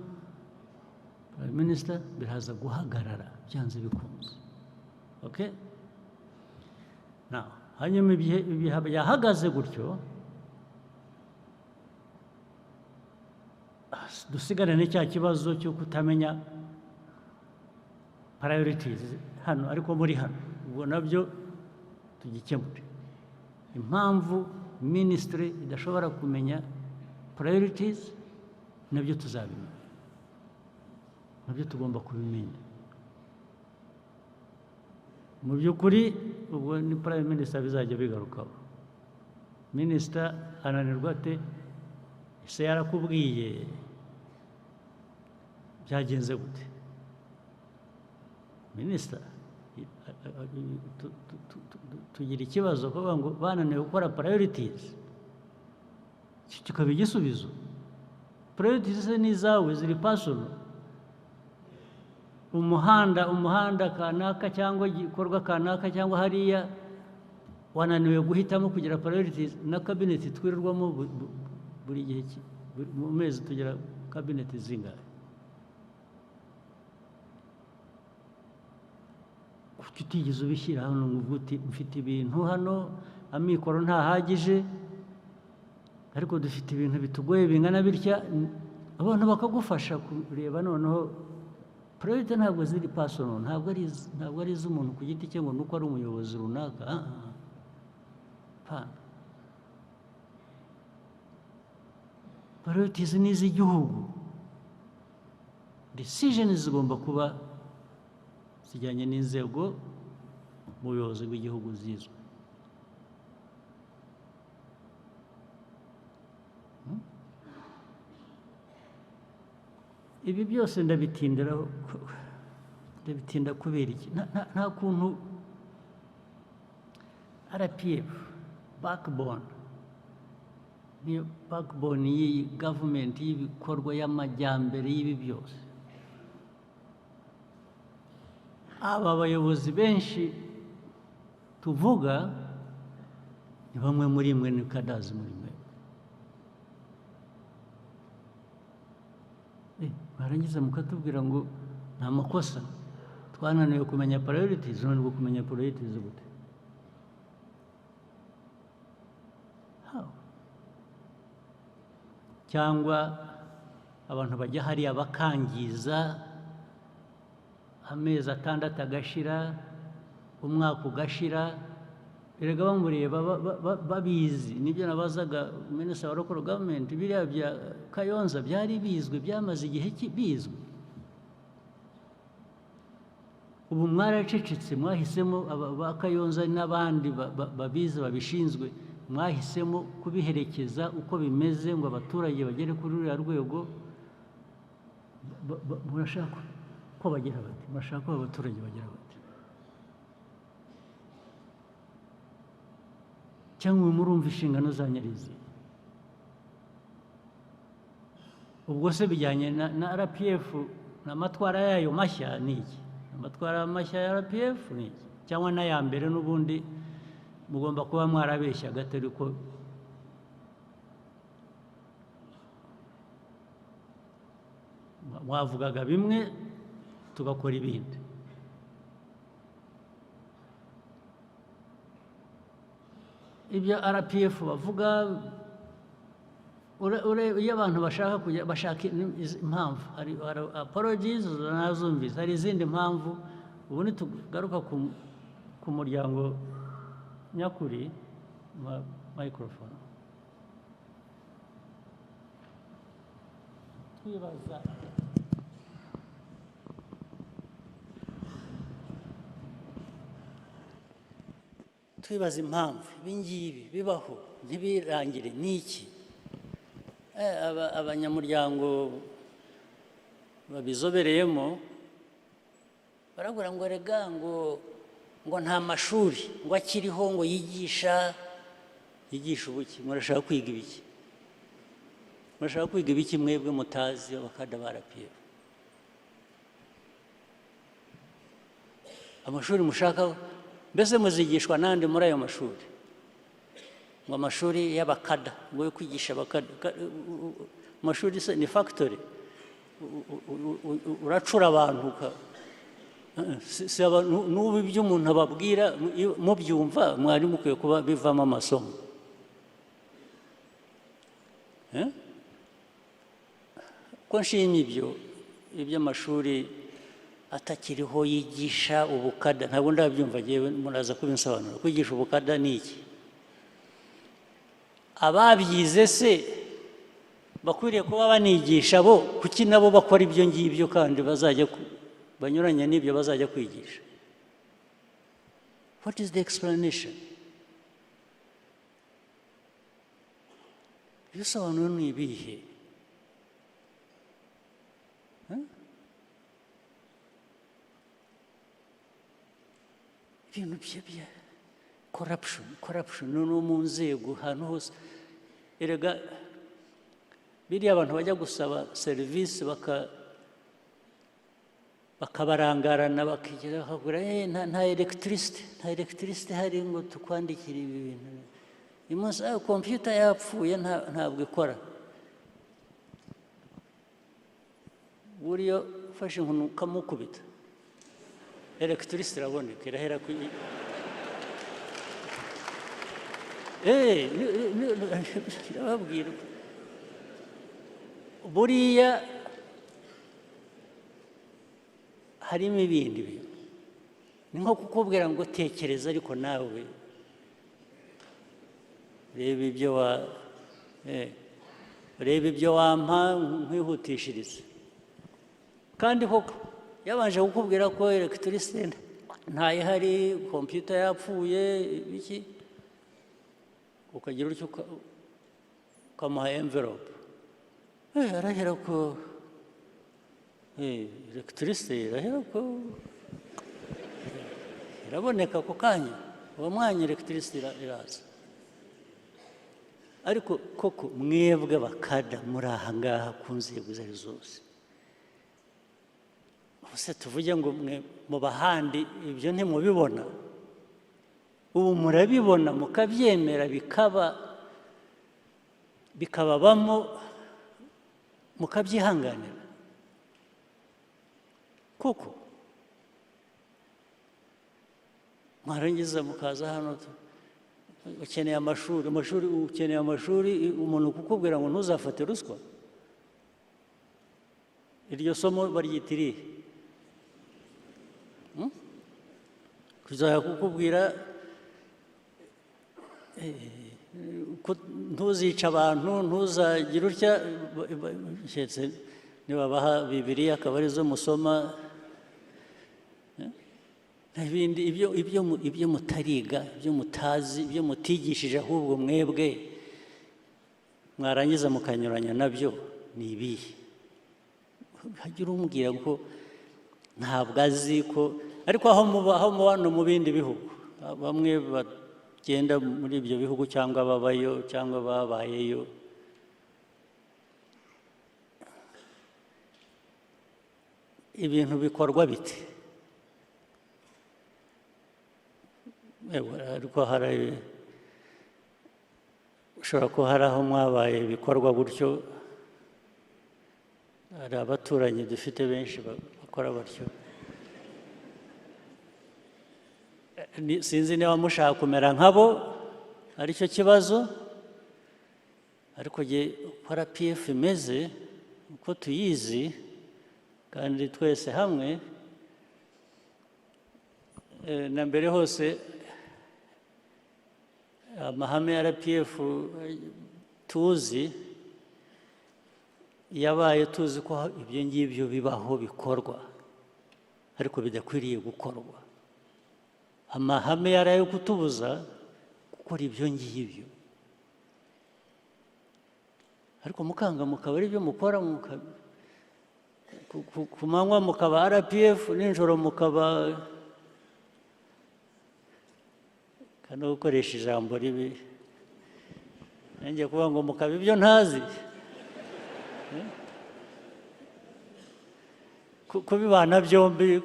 S1: Prime Minister biraza guhagarara byanze bikunze. Okay? Now, hanyuma ibihe yahagaze gutyo, dusigarane cya kibazo cyo kutamenya priorities hano, ariko muri hano ubwo nabyo tugikemure. Impamvu ministry idashobora kumenya priorities nabyo tuzabimenya, nabyo tugomba kubimenya. Mu by'ukuri ubwo ni Prime Minister bizajya bigarukaho. Minister ananirwa ate? Ese yarakubwiye byagenze gute? Minister tugira ikibazo kuvuga ngo bananiwe gukora priorities, kikaba igisubizo. Priorities ni izawe, ziri personal. Umuhanda kanaka cyangwa igikorwa kanaka cyangwa hariya wananiwe guhitamo kugira priorities. Na cabinet twirirwamo buri gihe, mu mezi tugira cabinet zingahe? Kuki utigeze ubishyira hano ngo uti mfite ibintu hano, amikoro ntahagije, Ariko dufite ibintu bitugoye bingana bitya, abantu bakagufasha kureba. Noneho priority ntabwo ziri personal, ntabwo ari iz'umuntu ku giti cye ngo nuko ari umuyobozi runaka. Ah, ah. Pana. Priorities ni iz'igihugu. Decisions zigomba kuba zijyanye n'inzego mu buyobozi bw'igihugu zizwe. Ibi byose ndabitindiraho, ndabitinda kubera iki? Nta kuntu RPF backbone, niyo backbone y'iyi government, y'ibikorwa, y'amajyambere, y'ibi byose, aba bayobozi benshi tuvuga ni bamwe muri mwe, ni cadres muri mwe. Barangiza mukatubwira ngo ni amakosa, twananiwe kumenya priorities. None kumenya priorities gute? How? Cyangwa abantu bajya hariya bakangiza, amezi 6 agashira, umwaka ugashira, erega bamureba babizi. Nibyo nabazaga minisitiri wa local government, biriya bya Kayonza byari bizwi, byamaze igihe bizwi. Ubu mwaracecetse, mwahisemo ba Kayonza n'abandi babizi babishinzwe, mwahisemo kubiherekeza uko bimeze ngo abaturage bagere kuri ruriya rwego. Murashaka ko bagira bati, murashaka ko abaturage bagira bati, cyangwa murumva inshingano zanyu ari izihe? Ubwo se bijyanye na RPF n'amatwara yayo mashya ni iki? Amatwara mashya ya RPF ni iki? Cyangwa n'aya mbere n'ubundi mugomba kuba mwarabeshyaga, atari ko mwavugaga bimwe tugakora ibindi? Ibyo RPF bavuga, iyo abantu bashaka kujya bashaka impamvu, hari apologies nazumvise, hari izindi mpamvu. Ubu nitugaruka ku muryango nyakuri, microphone, twibaza impamvu ibi ngibi bibaho ntibirangire, ni iki? Abanyamuryango babizobereyemo barabwira ngo rega ngo nta mashuri ngo akiriho ngo yigisha ubuki. Murashaka kwiga ibiki? Murashaka kwiga ibiki mwebwe mutazi abakada ba RPF? Amashuri mushaka mbese muzigishwa nande muri ayo mashuri? Ngo amashuri y'abakada, ngo yo kwigisha abakada. Amashuri se ni factory? Uracura abantu n'ubu ibyo umuntu ababwira mubyumva, mwari mukwiye kuba bivamo amasomo. Ko nshimye ibyo iby'amashuri atakiriho yigisha ubukada, ntabwo ndabyumva, ngewe muraza kubinsobanura. Kwigisha ubukada ni iki? Ababyize se bakwiriye kuba banigisha bo, kuki nabo bakora ibyo ngibyo kandi bazajya banyuranye n'ibyo bazajya kwigisha? What is the explanation? Ibisobanuro ni ibihe? Ibintu bya corruption, corruption no mu nzego ahantu hose. Erega biriya abantu bajya gusaba serivisi bakabarangarana, bakigira bakagura nta electricity, nta electricity hari ngo tukwandikire ibi bintu. Uyu munsi computer yapfuye, ntabwo ikora. Buriya ufashe inkoni ukamukubita, electricity iraboneka, irahera ku Ndababwira, buriya harimo ibindi bintu, ni nko kukubwira ngo tekereza, ariko nawe reba ibyo wa reba ibyo wampa nkwihutishirize. Kandi koko yabanje kukubwira ko electricity ntayihari, computer yapfuye, ibiki, ukagira utyo ukamuha envelope, arahera ko electricity irahera ko iraboneka ako kanya, uwo mwanya electricity iraza. Ariko koko mwebwe bakada muri aha ngaha ku nzego izo ari zose, ubuse tuvuge ngo mwe mu bahandi ibyo ntimubibona? Ubu murabibona mukabyemera, bikababamo, mukabyihanganira kuko mwarangiza mukaza hano ukeneye amashuri, amashuri, ukeneye amashuri, umuntu kukubwira ngo ntuzafate ruswa, iryo somo baryita irihe? Kuzajya kukubwira ntuzice abantu, ntuzagire utya, nibabaha Bibiliya akaba arizo musoma, n'ibindi ibyo mutariga, ibyo mutazi, ibyo mutigishije, ahubwo mwebwe mwarangiza mukanyuranya nabyo ni ibihe? Hagira umbwira ko ntabwo azi ko, ariko aho muba no mu bindi bihugu, bamwe bagenda muri ibyo bihugu cyangwa babayo cyangwa babayeyo, ibintu bikorwa bite? Ariko hari ushobora kuba hari aho mwabaye bikorwa gutyo, hari abaturanyi dufite benshi bakora batyo. Sinzi niba mushaka kumera nkabo aricyo kibazo, ariko uko RPF imeze, uko tuyizi kandi twese hamwe, na mbere hose amahame ya RPF tuzi yabaye tuzi ko ibyo ngibyo bibaho bikorwa, ariko bidakwiriye gukorwa. Amahame yari ayo kutubuza gukora ibyo ngibyo, ariko mukanga mukaba ari byo mukora, ku manywa mukaba RPF, nijoro mukaba, kandi gukoresha ijambo ribi nanjye kuvuga ngo mukaba ibyo ntazi, kubibana byombi,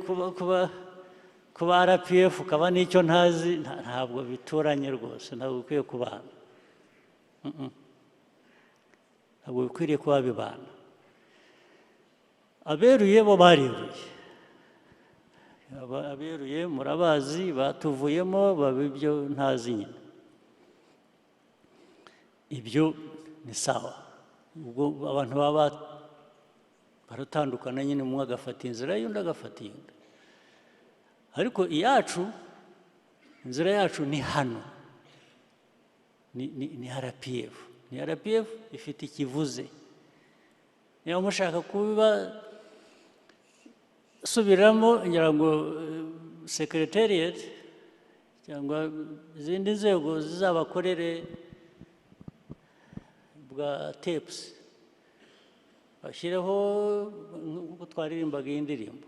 S1: kuba RPF ukaba n'icyo ntazi, ntabwo bituranye rwose, ntabwo bikwiye kubana, ntabwo bikwiriye kuba bibana. Aberuye bo bareruye, aberuye murabazi, batuvuyemo baba ibyo ntazi nyine, ibyo ni sawa. Ubwo abantu baba baratandukana nyine, umwe agafata inzira y'undi agafata iyindi, ariko iyacu, inzira yacu ni hano, ni RPF, ni RPF ifite ikivuze. Niba mushaka kuba subiramo, ngira ngo secretariat cyangwa izindi nzego zizabakorere bwa tapes, bashyireho nk'uko twaririmbaga iyi ndirimbo,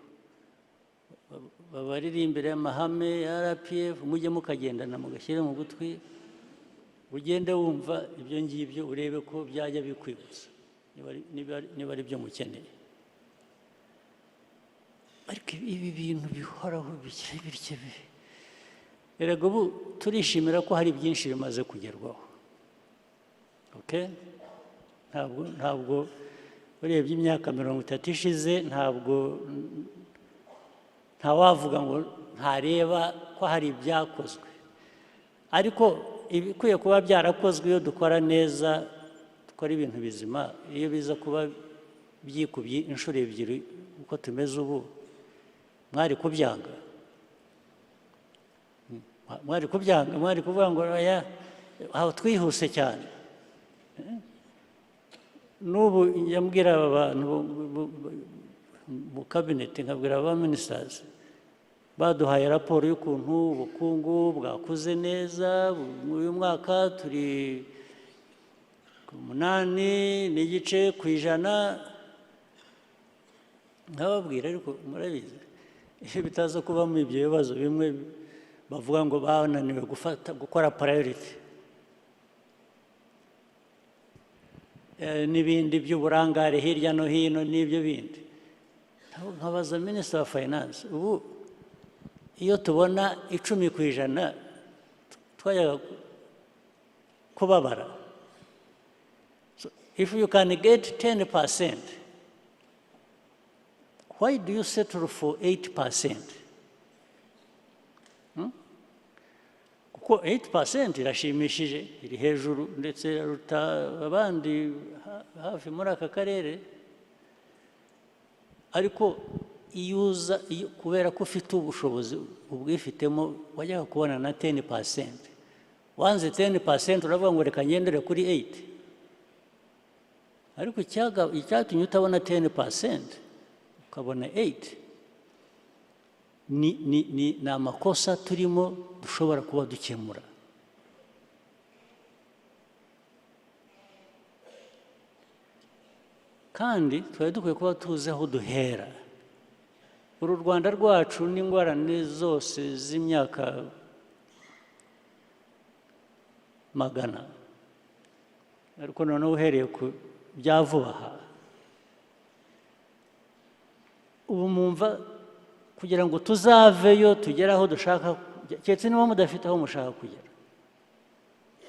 S1: babaririmbire amahame ya RPF, mujye mukagendana mugashyire mu gutwi, ugende wumva ibyo ngibyo, urebe ko byajya bikwibutsa niba ari byo mukeneye. Ariko ibi bintu bihoraho bityo, erega ubu turishimira ko hari byinshi bimaze kugerwaho. Okay? Ntabwo urebye imyaka 30 ishize, ntabwo ntawavuga ngo ntareba ko hari ibyakozwe, ariko Ibikwiye kuba byarakozwe iyo dukora neza, dukora ibintu bizima, iyo biza kuba byikubye inshuro ebyiri uko tumeze ubu, mwari kubyanga? Mwari kubyanga? Mwari kuvuga ngo oya, aho twihuse cyane? N'ubu njya aba bantu mu kabineti, nkabwira aba ministers baduhaye raporo y'ukuntu ubukungu bwakuze neza uyu mwaka, turi ku 8.5%, nkababwira: "Ariko murabizi, iyo bitaza kubamo ibyo bibazo bimwe bavuga ngo bananiwe gufata gukora priority n'ibindi by'uburangare hirya no hino n'ibyo bindi." Nkabaza Minisitiri wa Finance: "Ubu iyo tubona 10% twajyaga kubabara? So if you can get 10%, why do you settle for 8%?" Kuko 8% irashimishije, iri hejuru, ndetse iraruta abandi hafi muri aka karere. Ariko iyo uza kubera ko ufite ubushobozi ubwifitemo, wajyaga kubona na 10%. Wanze 10%, uravuga ngo reka ngendere kuri 8. Ariko icyatumye utabona 10% ukabona 8 ni amakosa turimo dushobora kuba dukemura. Kandi twari dukwiye kuba tuzi aho duhera. Uru Rwanda rwacu n'ingorane zose z'imyaka magana, ariko noneho uhereye ku bya vuba aha, ubu mwumva kugira ngo tuzaveyo tugere aho dushaka, keretse niba mudafite aho mushaka kugera,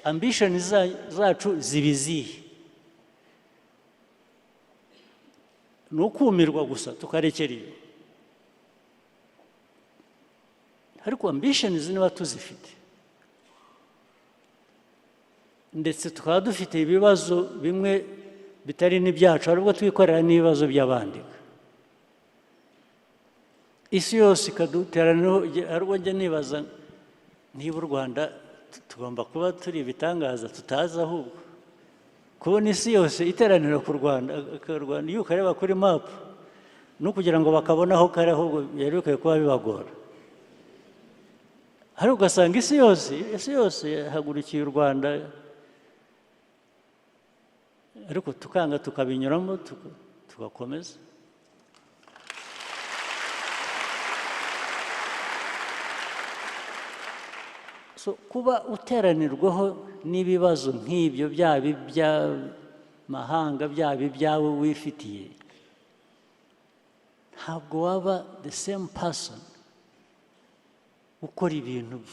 S1: ambition zacu ziba izihe? Ni ukumirwa gusa tukarekera iyo? Ariko ambition niba tuzifite, ndetse tukaba dufite ibibazo bimwe bitari n'ibyacu, hari ubwo twikorera n'ibibazo by'abandi, isi yose ikaduteraniraho, hari ubwo njya nibaza niba u Rwanda tugomba kuba turi ibitangaza tutazi, ahubwo kubona isi yose iteranira ku Rwanda. Rwanda iyo ukareba kuri mapu no kugira ngo bakabone aho kari, ahubwo byari bikwiye kuba bibagora. Ariko ugasanga isi yose yahagurukiye u Rwanda, ariko tukanga, tukabinyuramo, tugakomeza. So kuba uteranirwaho n'ibibazo nk'ibyo, byaba iby'amahanga, byaba ibyawe wifitiye, ntabwo waba the same person ukora ibintu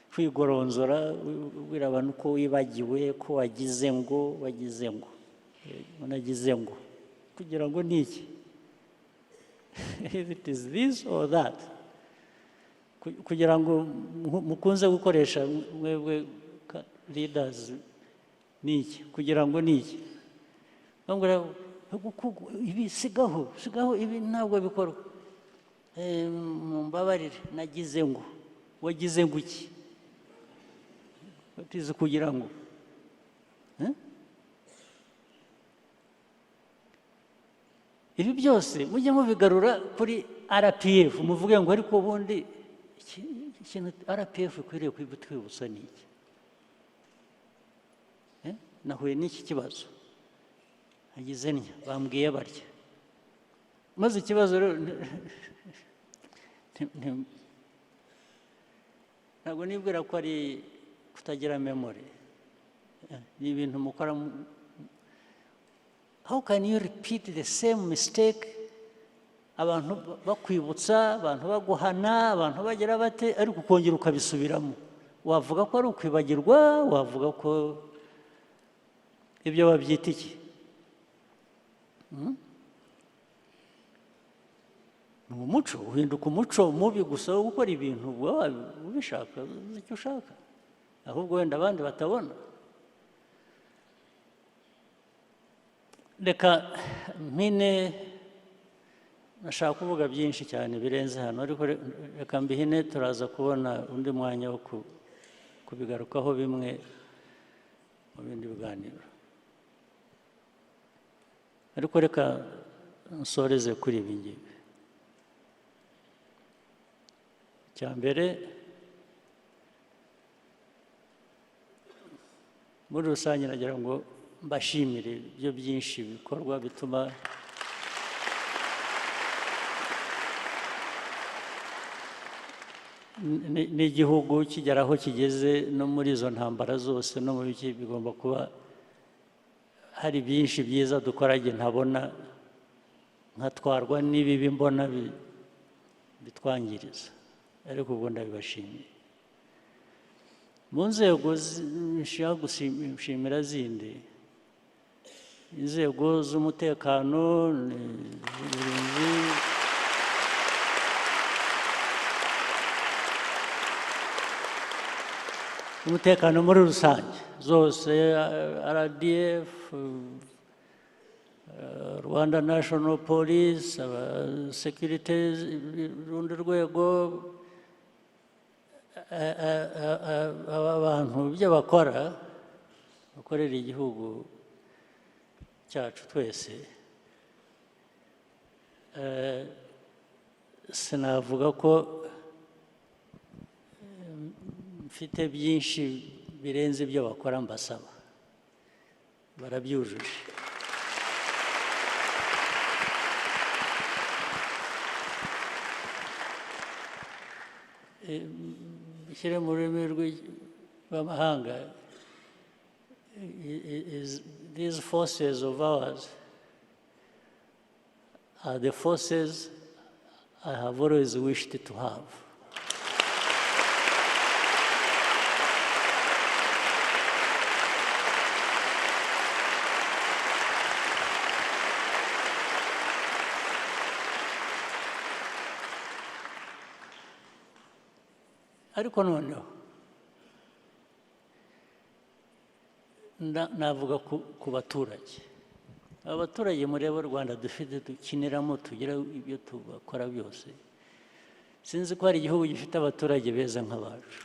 S1: kwigoronzora, ubwira abantu ko wibagiwe, ko wagize ngo wagize ngo unagize ngo kugira ngo ni iki? If it is this or that, kugira ngo mukunze gukoresha mwebwe leaders ni iki? Kugira ngo ni iki? Bambwira ibi: "Sigaho, sigaho, ibi ntabwo bikorwa." "Mumbabarire, nagize ngo." Wagize ngo iki? Batize kugira ngo, eh? Ibi byose mujye mubigarura kuri RPF, muvuge ngo ariko ubundi ikintu RPF ikwiriye kwibutsa ni iki? Nahuye n'iki kibazo, nagize ntya, bambwiye barya, maze ikibazo rero ntabwo nibwira ko ari kutagira memory. Ni ibintu mukora. How can you repeat the same mistake, abantu bakwibutsa, abantu baguhana, abantu bagira bate, ariko ukongera ukabisubiramo? Wavuga ko ari ukwibagirwa? Wavuga ko ibyo babyita iki? Ni Ni umuco uhinduka umuco mubi gusa wo gukora ibintu ubishaka, uzi icyo ushaka, ahubwo wenda abandi batabona. Reka mpine, nashaka kuvuga byinshi cyane birenze hano, ariko reka mbihine, turaza kubona undi mwanya wo kubigarukaho bimwe mu bindi biganiro. Ariko reka nsoreze kuri ibi ngibi. Icya mbere, muri rusange nagira ngo mbashimire ibyo byinshi bikorwa bituma n'igihugu kigera aho kigeze, no muri izo ntambara zose no mu biki bigomba kuba hari byinshi byiza dukora njye ntabona, nkatwarwa n'ibibi mbona bitwangiriza, ariko ubwo ndabibashimiye. Mu nzego nshaka gushimira zindi, inzego z'umutekano, uburinzi, umutekano muri rusange zose, RDF, Rwanda National Police, security, urundi rwego, aba bantu ibyo bakora bakorera igihugu cyacu twese, sinavuga ko mfite byinshi birenze ibyo bakora mbasaba, barabyujuje. Bishyire mu rurimi rw'amahanga, these forces of ours are the forces I have always wished to have. Ariko noneho navuga ku baturage. Abaturage mureba u Rwanda dufite, dukiniramo, tugira ibyo tubakora byose, sinzi ko hari igihugu gifite abaturage beza nk'abacu.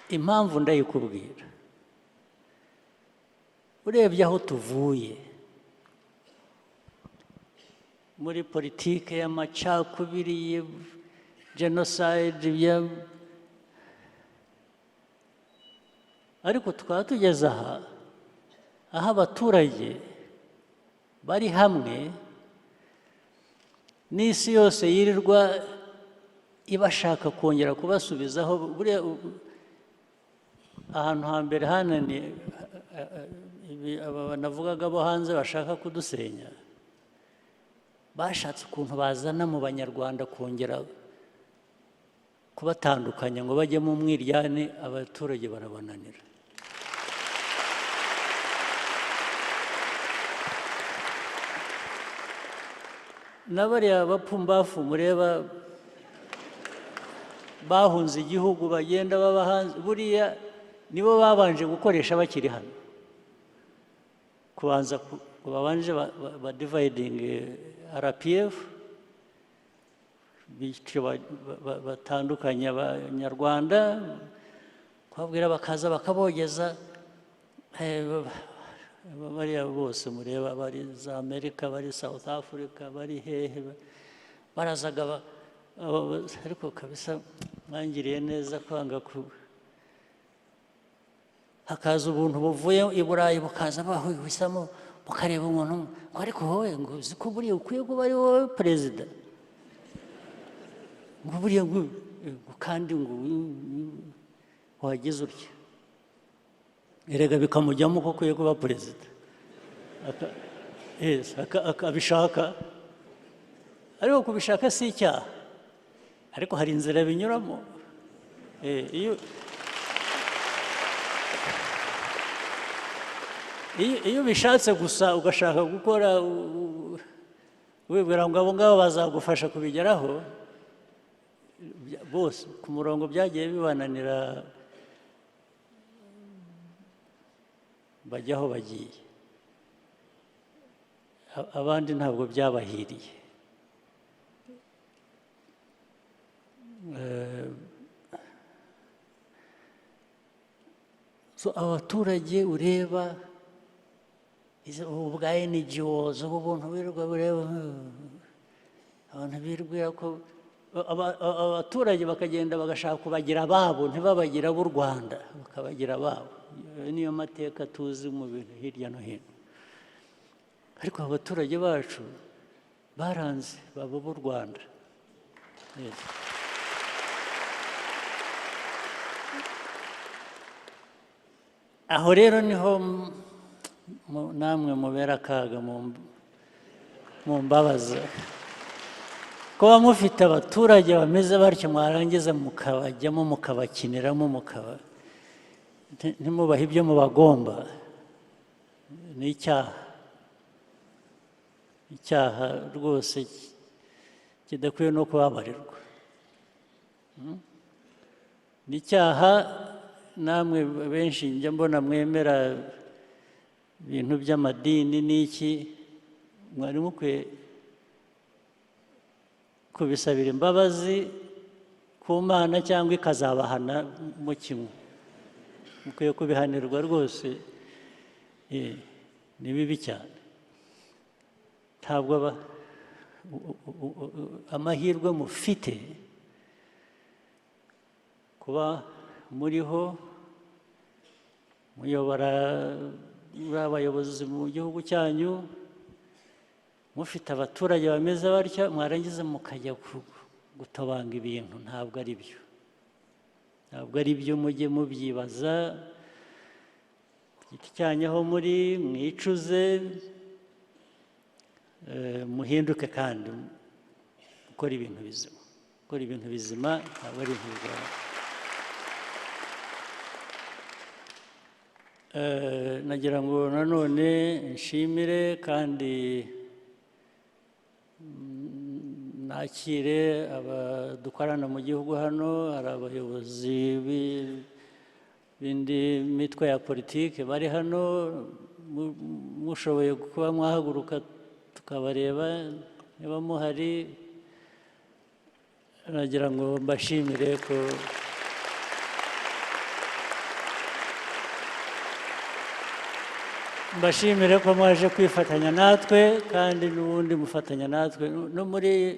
S1: Impamvu ndayikubwira, urebye aho tuvuye muri politike y'amacakubiri, genocide, ariko tukaba tugeze aha aho abaturage bari hamwe n'isi yose yirirwa ibashaka kongera kubasubizaho. Buriya ahantu hambere hananiye aba navugaga bo hanze bashaka kudusenya, bashatse ukuntu bazana mu Banyarwanda kongera kubatandukanya ngo bajye mu mwiryane, abaturage barabananira. N'abariya bapfumbafu mureba bahunze igihugu bagenda baba hanze, buriya nibo babanje gukoresha bakiri hano, kubanza babanje ba dividing RPF, bityo batandukanya Abanyarwanda, kubabwira bakaza bakabogeza. Bariya bose mureba bari za Amerika, bari South Africa, bari hehe, barazaga, ariko kabisa mwangiriye neza kwanga ku hakaza ubuntu buvuye i Burayi bukaza bahuhisamo, mukareba umuntu ngo ariko wowe ngo uzi ko buriya ukwiye kuba ari wowe perezida, ngo buriya ngo kandi ngo wagize utya, erega bikamujyamo ko ukwiye kuba perezida, akabishaka. Ariko kubishaka si icyaha, ariko hari inzira binyuramo. Iyo Iyo ubishatse gusa, ugashaka gukora wibwira ngo abo ngabo bazagufasha kubigeraho, bose ku murongo byagiye bibananira, bajya aho bagiye. Abandi ntabwo byabahiriye. So abaturage ureba ubu bwa NGOs, ubu buntu birirwa bureba abantu, birwira ko abaturage bakagenda bagashaka kubagira ababo, ntibabagira ab'u Rwanda, bakabagira ababo. Ayo niyo mateka tuzi mu bintu hirya no hino. Ariko abaturage bacu baranze baba b'u Rwanda. Yes. Aho rero niho namwe mubera akaga, mu mbabaza kuba mufite abaturage bameze batyo, mwarangiza mukabajyamo, mukabakiniramo, mukaba ntimubahe ibyo mubagomba. Ni icyaha, icyaha rwose kidakwiye no kubabarirwa. Ni icyaha. Namwe benshi njya mbona mwemera ibintu by'amadini n'iki, mwari mukwiye kubisabira imbabazi ku Mana, cyangwa ikazabahana mu kimwe. Mukwiye kubihanirwa rwose. Ni bibi cyane. Ntabwo amahirwe mufite kuba muriho muyobora, muri abayobozi mu gihugu cyanyu, mufite abaturage bameze batya, mwarangiza mukajya gutobanga ibintu. Ntabwo ari byo, ntabwo ari byo. Mujye mubyibaza ku giti cyanyu aho muri, mwicuze, muhinduke kandi mukore ibintu bizima. Gukora ibintu bizima ntabwo ari ibintu bigoranye. Nagira ngo nanone nshimire kandi nakire abadukorana mu gihugu hano. Hari abayobozi b'indi mitwe ya politiki bari hano, mushoboye kuba mwahaguruka tukabareba niba muhari. Nagira ngo mbashimire ko mwaje kwifatanya natwe, kandi n'ubundi mufatanya natwe no muri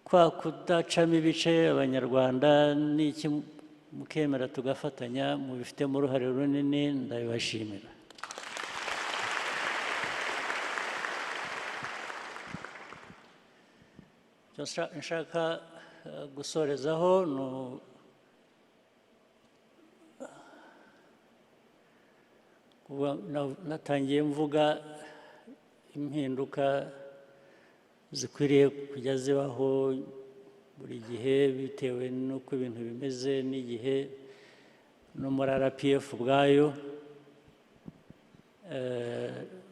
S1: kwa kudacamo ibice Abanyarwanda n'iki, mukemera tugafatanya, mubifitemo uruhare runini, ndabibashimira. Icyo nshaka gusorezaho ni kuba natangiye mvuga impinduka zikwiriye kujya zibaho buri gihe bitewe n'uko ibintu bimeze n'igihe, no muri RPF ubwayo.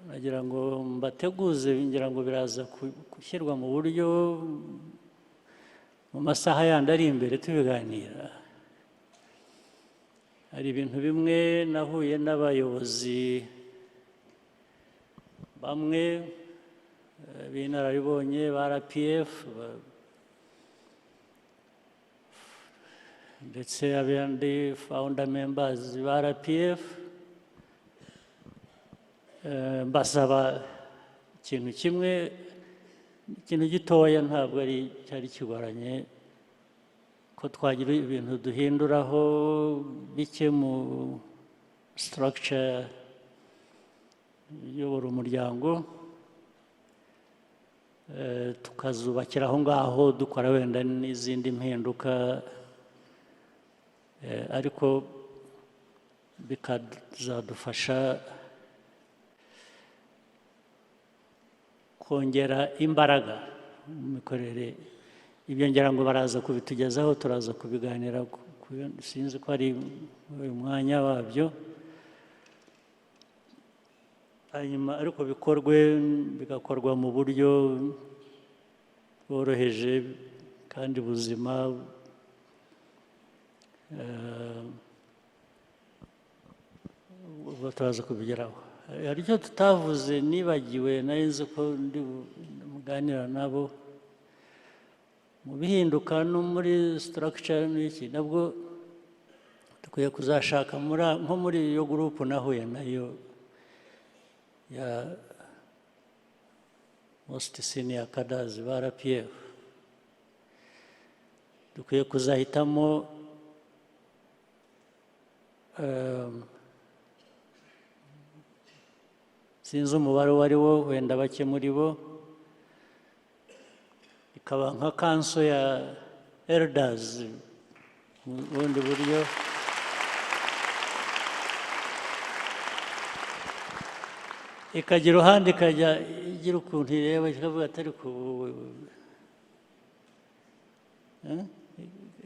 S1: Nagira ngo mbateguze, ngira ngo biraza gushyirwa mu buryo mu masaha yandi ari imbere tubiganira. Hari ibintu bimwe nahuye n'abayobozi bamwe b'inararibonye ba RPF, ndetse abandi founder members ba RPF, mbasaba ikintu kimwe, ikintu gitoya, ntabwo ari cyari kigoranye, ko twagira ibintu duhinduraho bike mu structure iyobora umuryango, tukazubakira aho ngaho, dukora wenda n'izindi mpinduka, ariko bikazadufasha kongera imbaraga mu mikorere. Ibyo ngira ngo baraza kubitugezaho, turaza kubiganira, sinzi ko ari uyu mwanya wabyo. Hanyuma ariko bikorwe, bigakorwa mu buryo bworoheje kandi buzima. Ubwo turaza kubigeraho. Hari icyo tutavuze nibagiwe, nari nzi ko ndi muganira nabo mu bihinduka no muri structure n'iki, nabwo dukwiye kuzashaka nko muri iyo group nahuye nayo ya most senior cadres ba RPF, dukwiye kuzahitamo sinzi umubare uwo ari wo, wenda bake muri bo, ikaba nka council ya elders mu bundi buryo, ikajya iruhande, ikajya igira ukuntu ireba, ikavuga ati ariko ubu,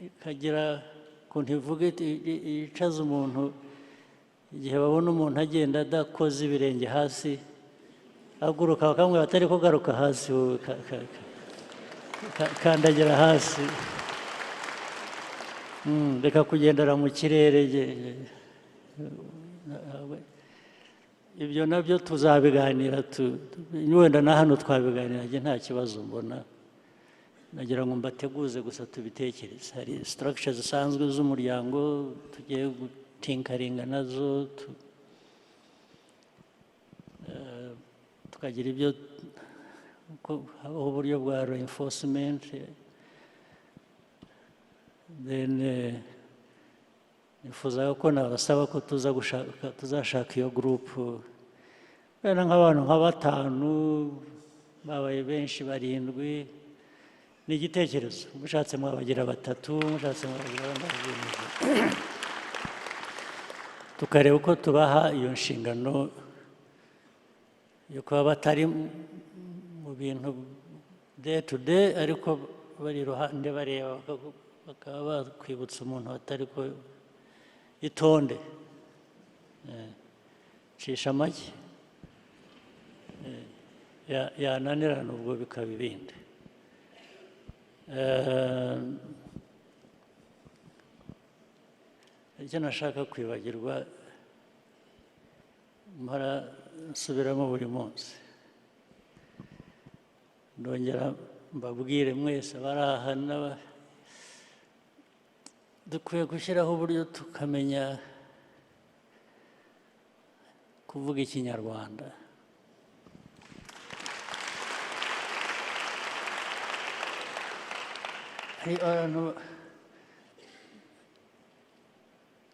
S1: ikagira ukuntu ivuga iti, yicaza umuntu igihe babona umuntu agenda adakoze ibirenge hasi, aguruka, bakamubwira ati ariko garuka hasi wowe, kandagira hasi. Reka kugendera mu kirere. Ibyo nabyo tuzabiganira, wenda na hano twabiganira, njye nta kibazo mbona. Nagira ngo mbateguze gusa tubitekereze. Hari structure zisanzwe z'umuryango tugiye gutinkaringa nazo, tukagira ibyo ko habaho uburyo bwa reinforcement. Then nifuzaga ko nabasaba ko tuza gushaka, tuzashaka iyo group, wenda nk'abantu nka 5, babaye benshi 7. Ni igitekerezo, mushatse mwabagira 3, mushatse mwabagira 4, tukareba uko tubaha iyo nshingano yo kuba batari mu bintu day to day, ariko bari iruhande bareba, bakaba bakwibutsa umuntu atari ko itonde, cisha make, yananirana ubwo bikaba ibindi. Icyo nashaka kwibagirwa mpora nsubiramo buri munsi, ndongera mbabwire mwese abari aha dukwiye gushyiraho uburyo tukamenya kuvuga Ikinyarwanda. Hari abantu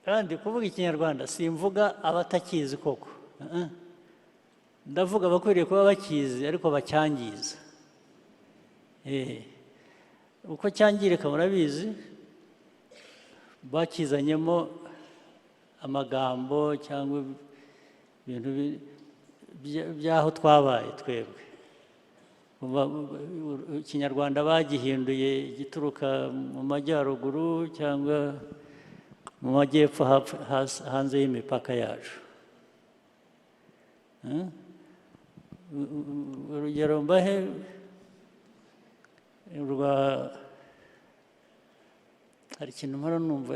S1: kandi kuvuga Ikinyarwanda simvuga abatakizi koko, ndavuga abakwiriye kuba bakizi ariko bacyangiza. Uko cyangirika murabizi, bakizanyemo amagambo cyangwa ibintu by'aho twabaye twebwe. Ikinyarwanda bagihinduye igituruka mu majyaruguru cyangwa mu majyepfo hanze y'imipaka yacu. Urugero mbahe rwa hari ikintu mpora numva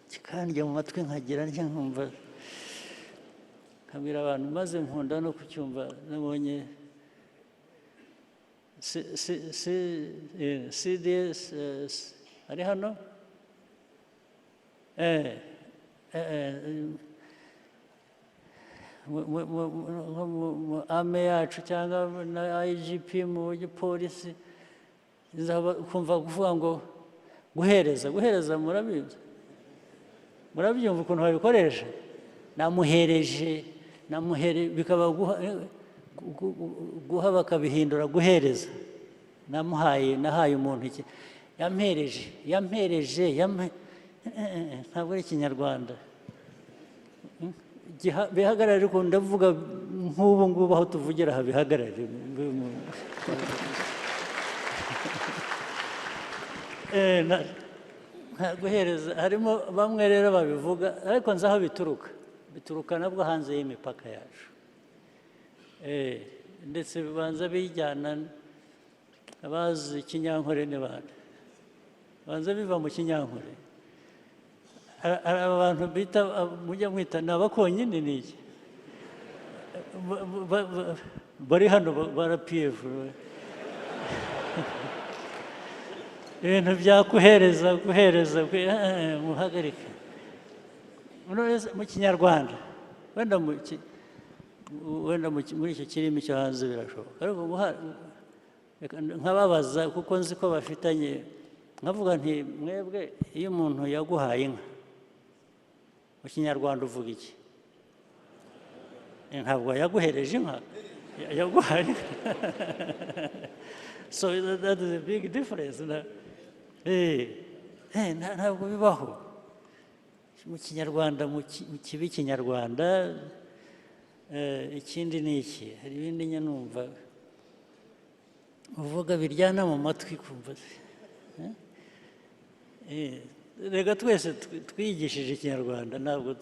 S1: kikandya mu matwi, nkagira ntya nkumva, nkabwira abantu maze nkunda no kucyumva. Nabonye CDS ari hano, mu ame yacu cyangwa na IGP mu gipolisi, kumva kuvuga ngo guhereza, guhereza murabizi, murabyumva ukuntu babikoresha, namuhereje, namuhere, bikaba guha bakabihindura guhereza, namuhaye, nahaye umuntu iki, yampereje, yampereje, ntabwo ari Ikinyarwanda bihagarare. Ariko ndavuga nk'ubu ngubu aho tuvugira aha bihagarare. Guhereza harimo bamwe rero babivuga, ariko nzi aho bituruka, bituruka nabwo hanze y'imipaka yacu. Ndetse bibanza bijyana, abazi Ikinyankore ni bande? Banza biva mu Kinyankore. Hari abantu bita, mujya mwita ni abakonyine, ni iki? Bari hano ba RPF, ibintu bya guhereza, muhagarike. None se mu Kinyarwanda, wenda muri icyo kirimi cyo hanze birashoboka, ariko reka nkababaza, kuko nzi ko bafitanye, nkavuga nti: "Mwebwe iyo umuntu yaguhaye inka, mu Kinyarwanda uvuga iki?" Ntabwo yaguhereje inka, yaguhaye inka. So that is a big difference. Ntabwo bibaho mu Kinyarwanda, mu kibi Kinyarwanda. Ikindi ni iki? Hari ibindi njya numva uvuga biryana mu matwi, kumva eh? Reka twese twigishije Ikinyarwanda, ntabwo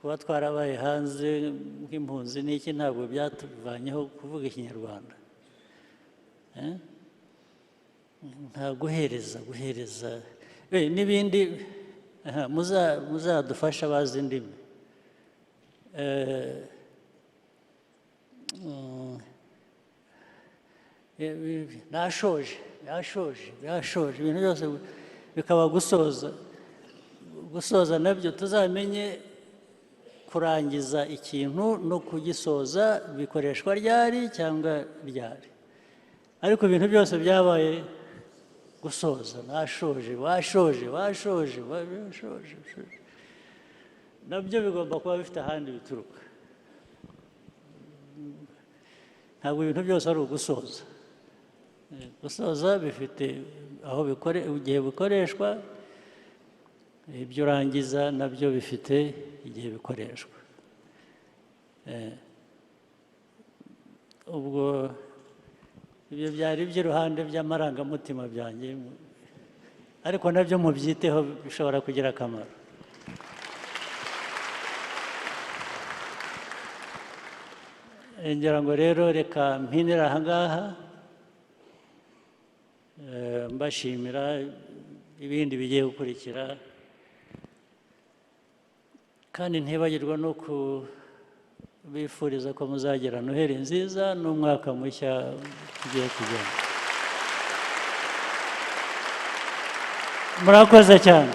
S1: kuba twarabaye hanze nk'impunzi n'iki ntabwo byatuvanyeho kuvuga Ikinyarwanda. Eh? Nta guhereza n'ibindi. Aha, muzadufashe abazi indimi. Nashoje, yashoje, yashoje, ibintu byose bikaba gusoza. Gusoza nabyo tuzamenye kurangiza ikintu no kugisoza bikoreshwa ryari cyangwa ryari, ariko ibintu byose byabaye gusoza: nashoje, washoje, washoje, washoje, washoje. Nabyo bigomba kuba bifite ahandi bituruka. Ntabwo ibintu byose ari ugusoza. Gusoza bifite aho bikore, igihe bikoreshwa, ibyo urangiza nabyo bifite igihe bikoreshwa. Ubwo ibyo byari iby'iruhande by'amarangamutima byanjye, ariko nabyo mubyiteho, bishobora kugira akamaro. Ngira ngo rero reka mpinire aha ngaha. Mbashimira ibindi bigiye gukurikira, kandi ntibagirwa no kubifuriza ko muzagira Noheli nziza n'umwaka mushya tugiye kujyamo. Murakoze cyane.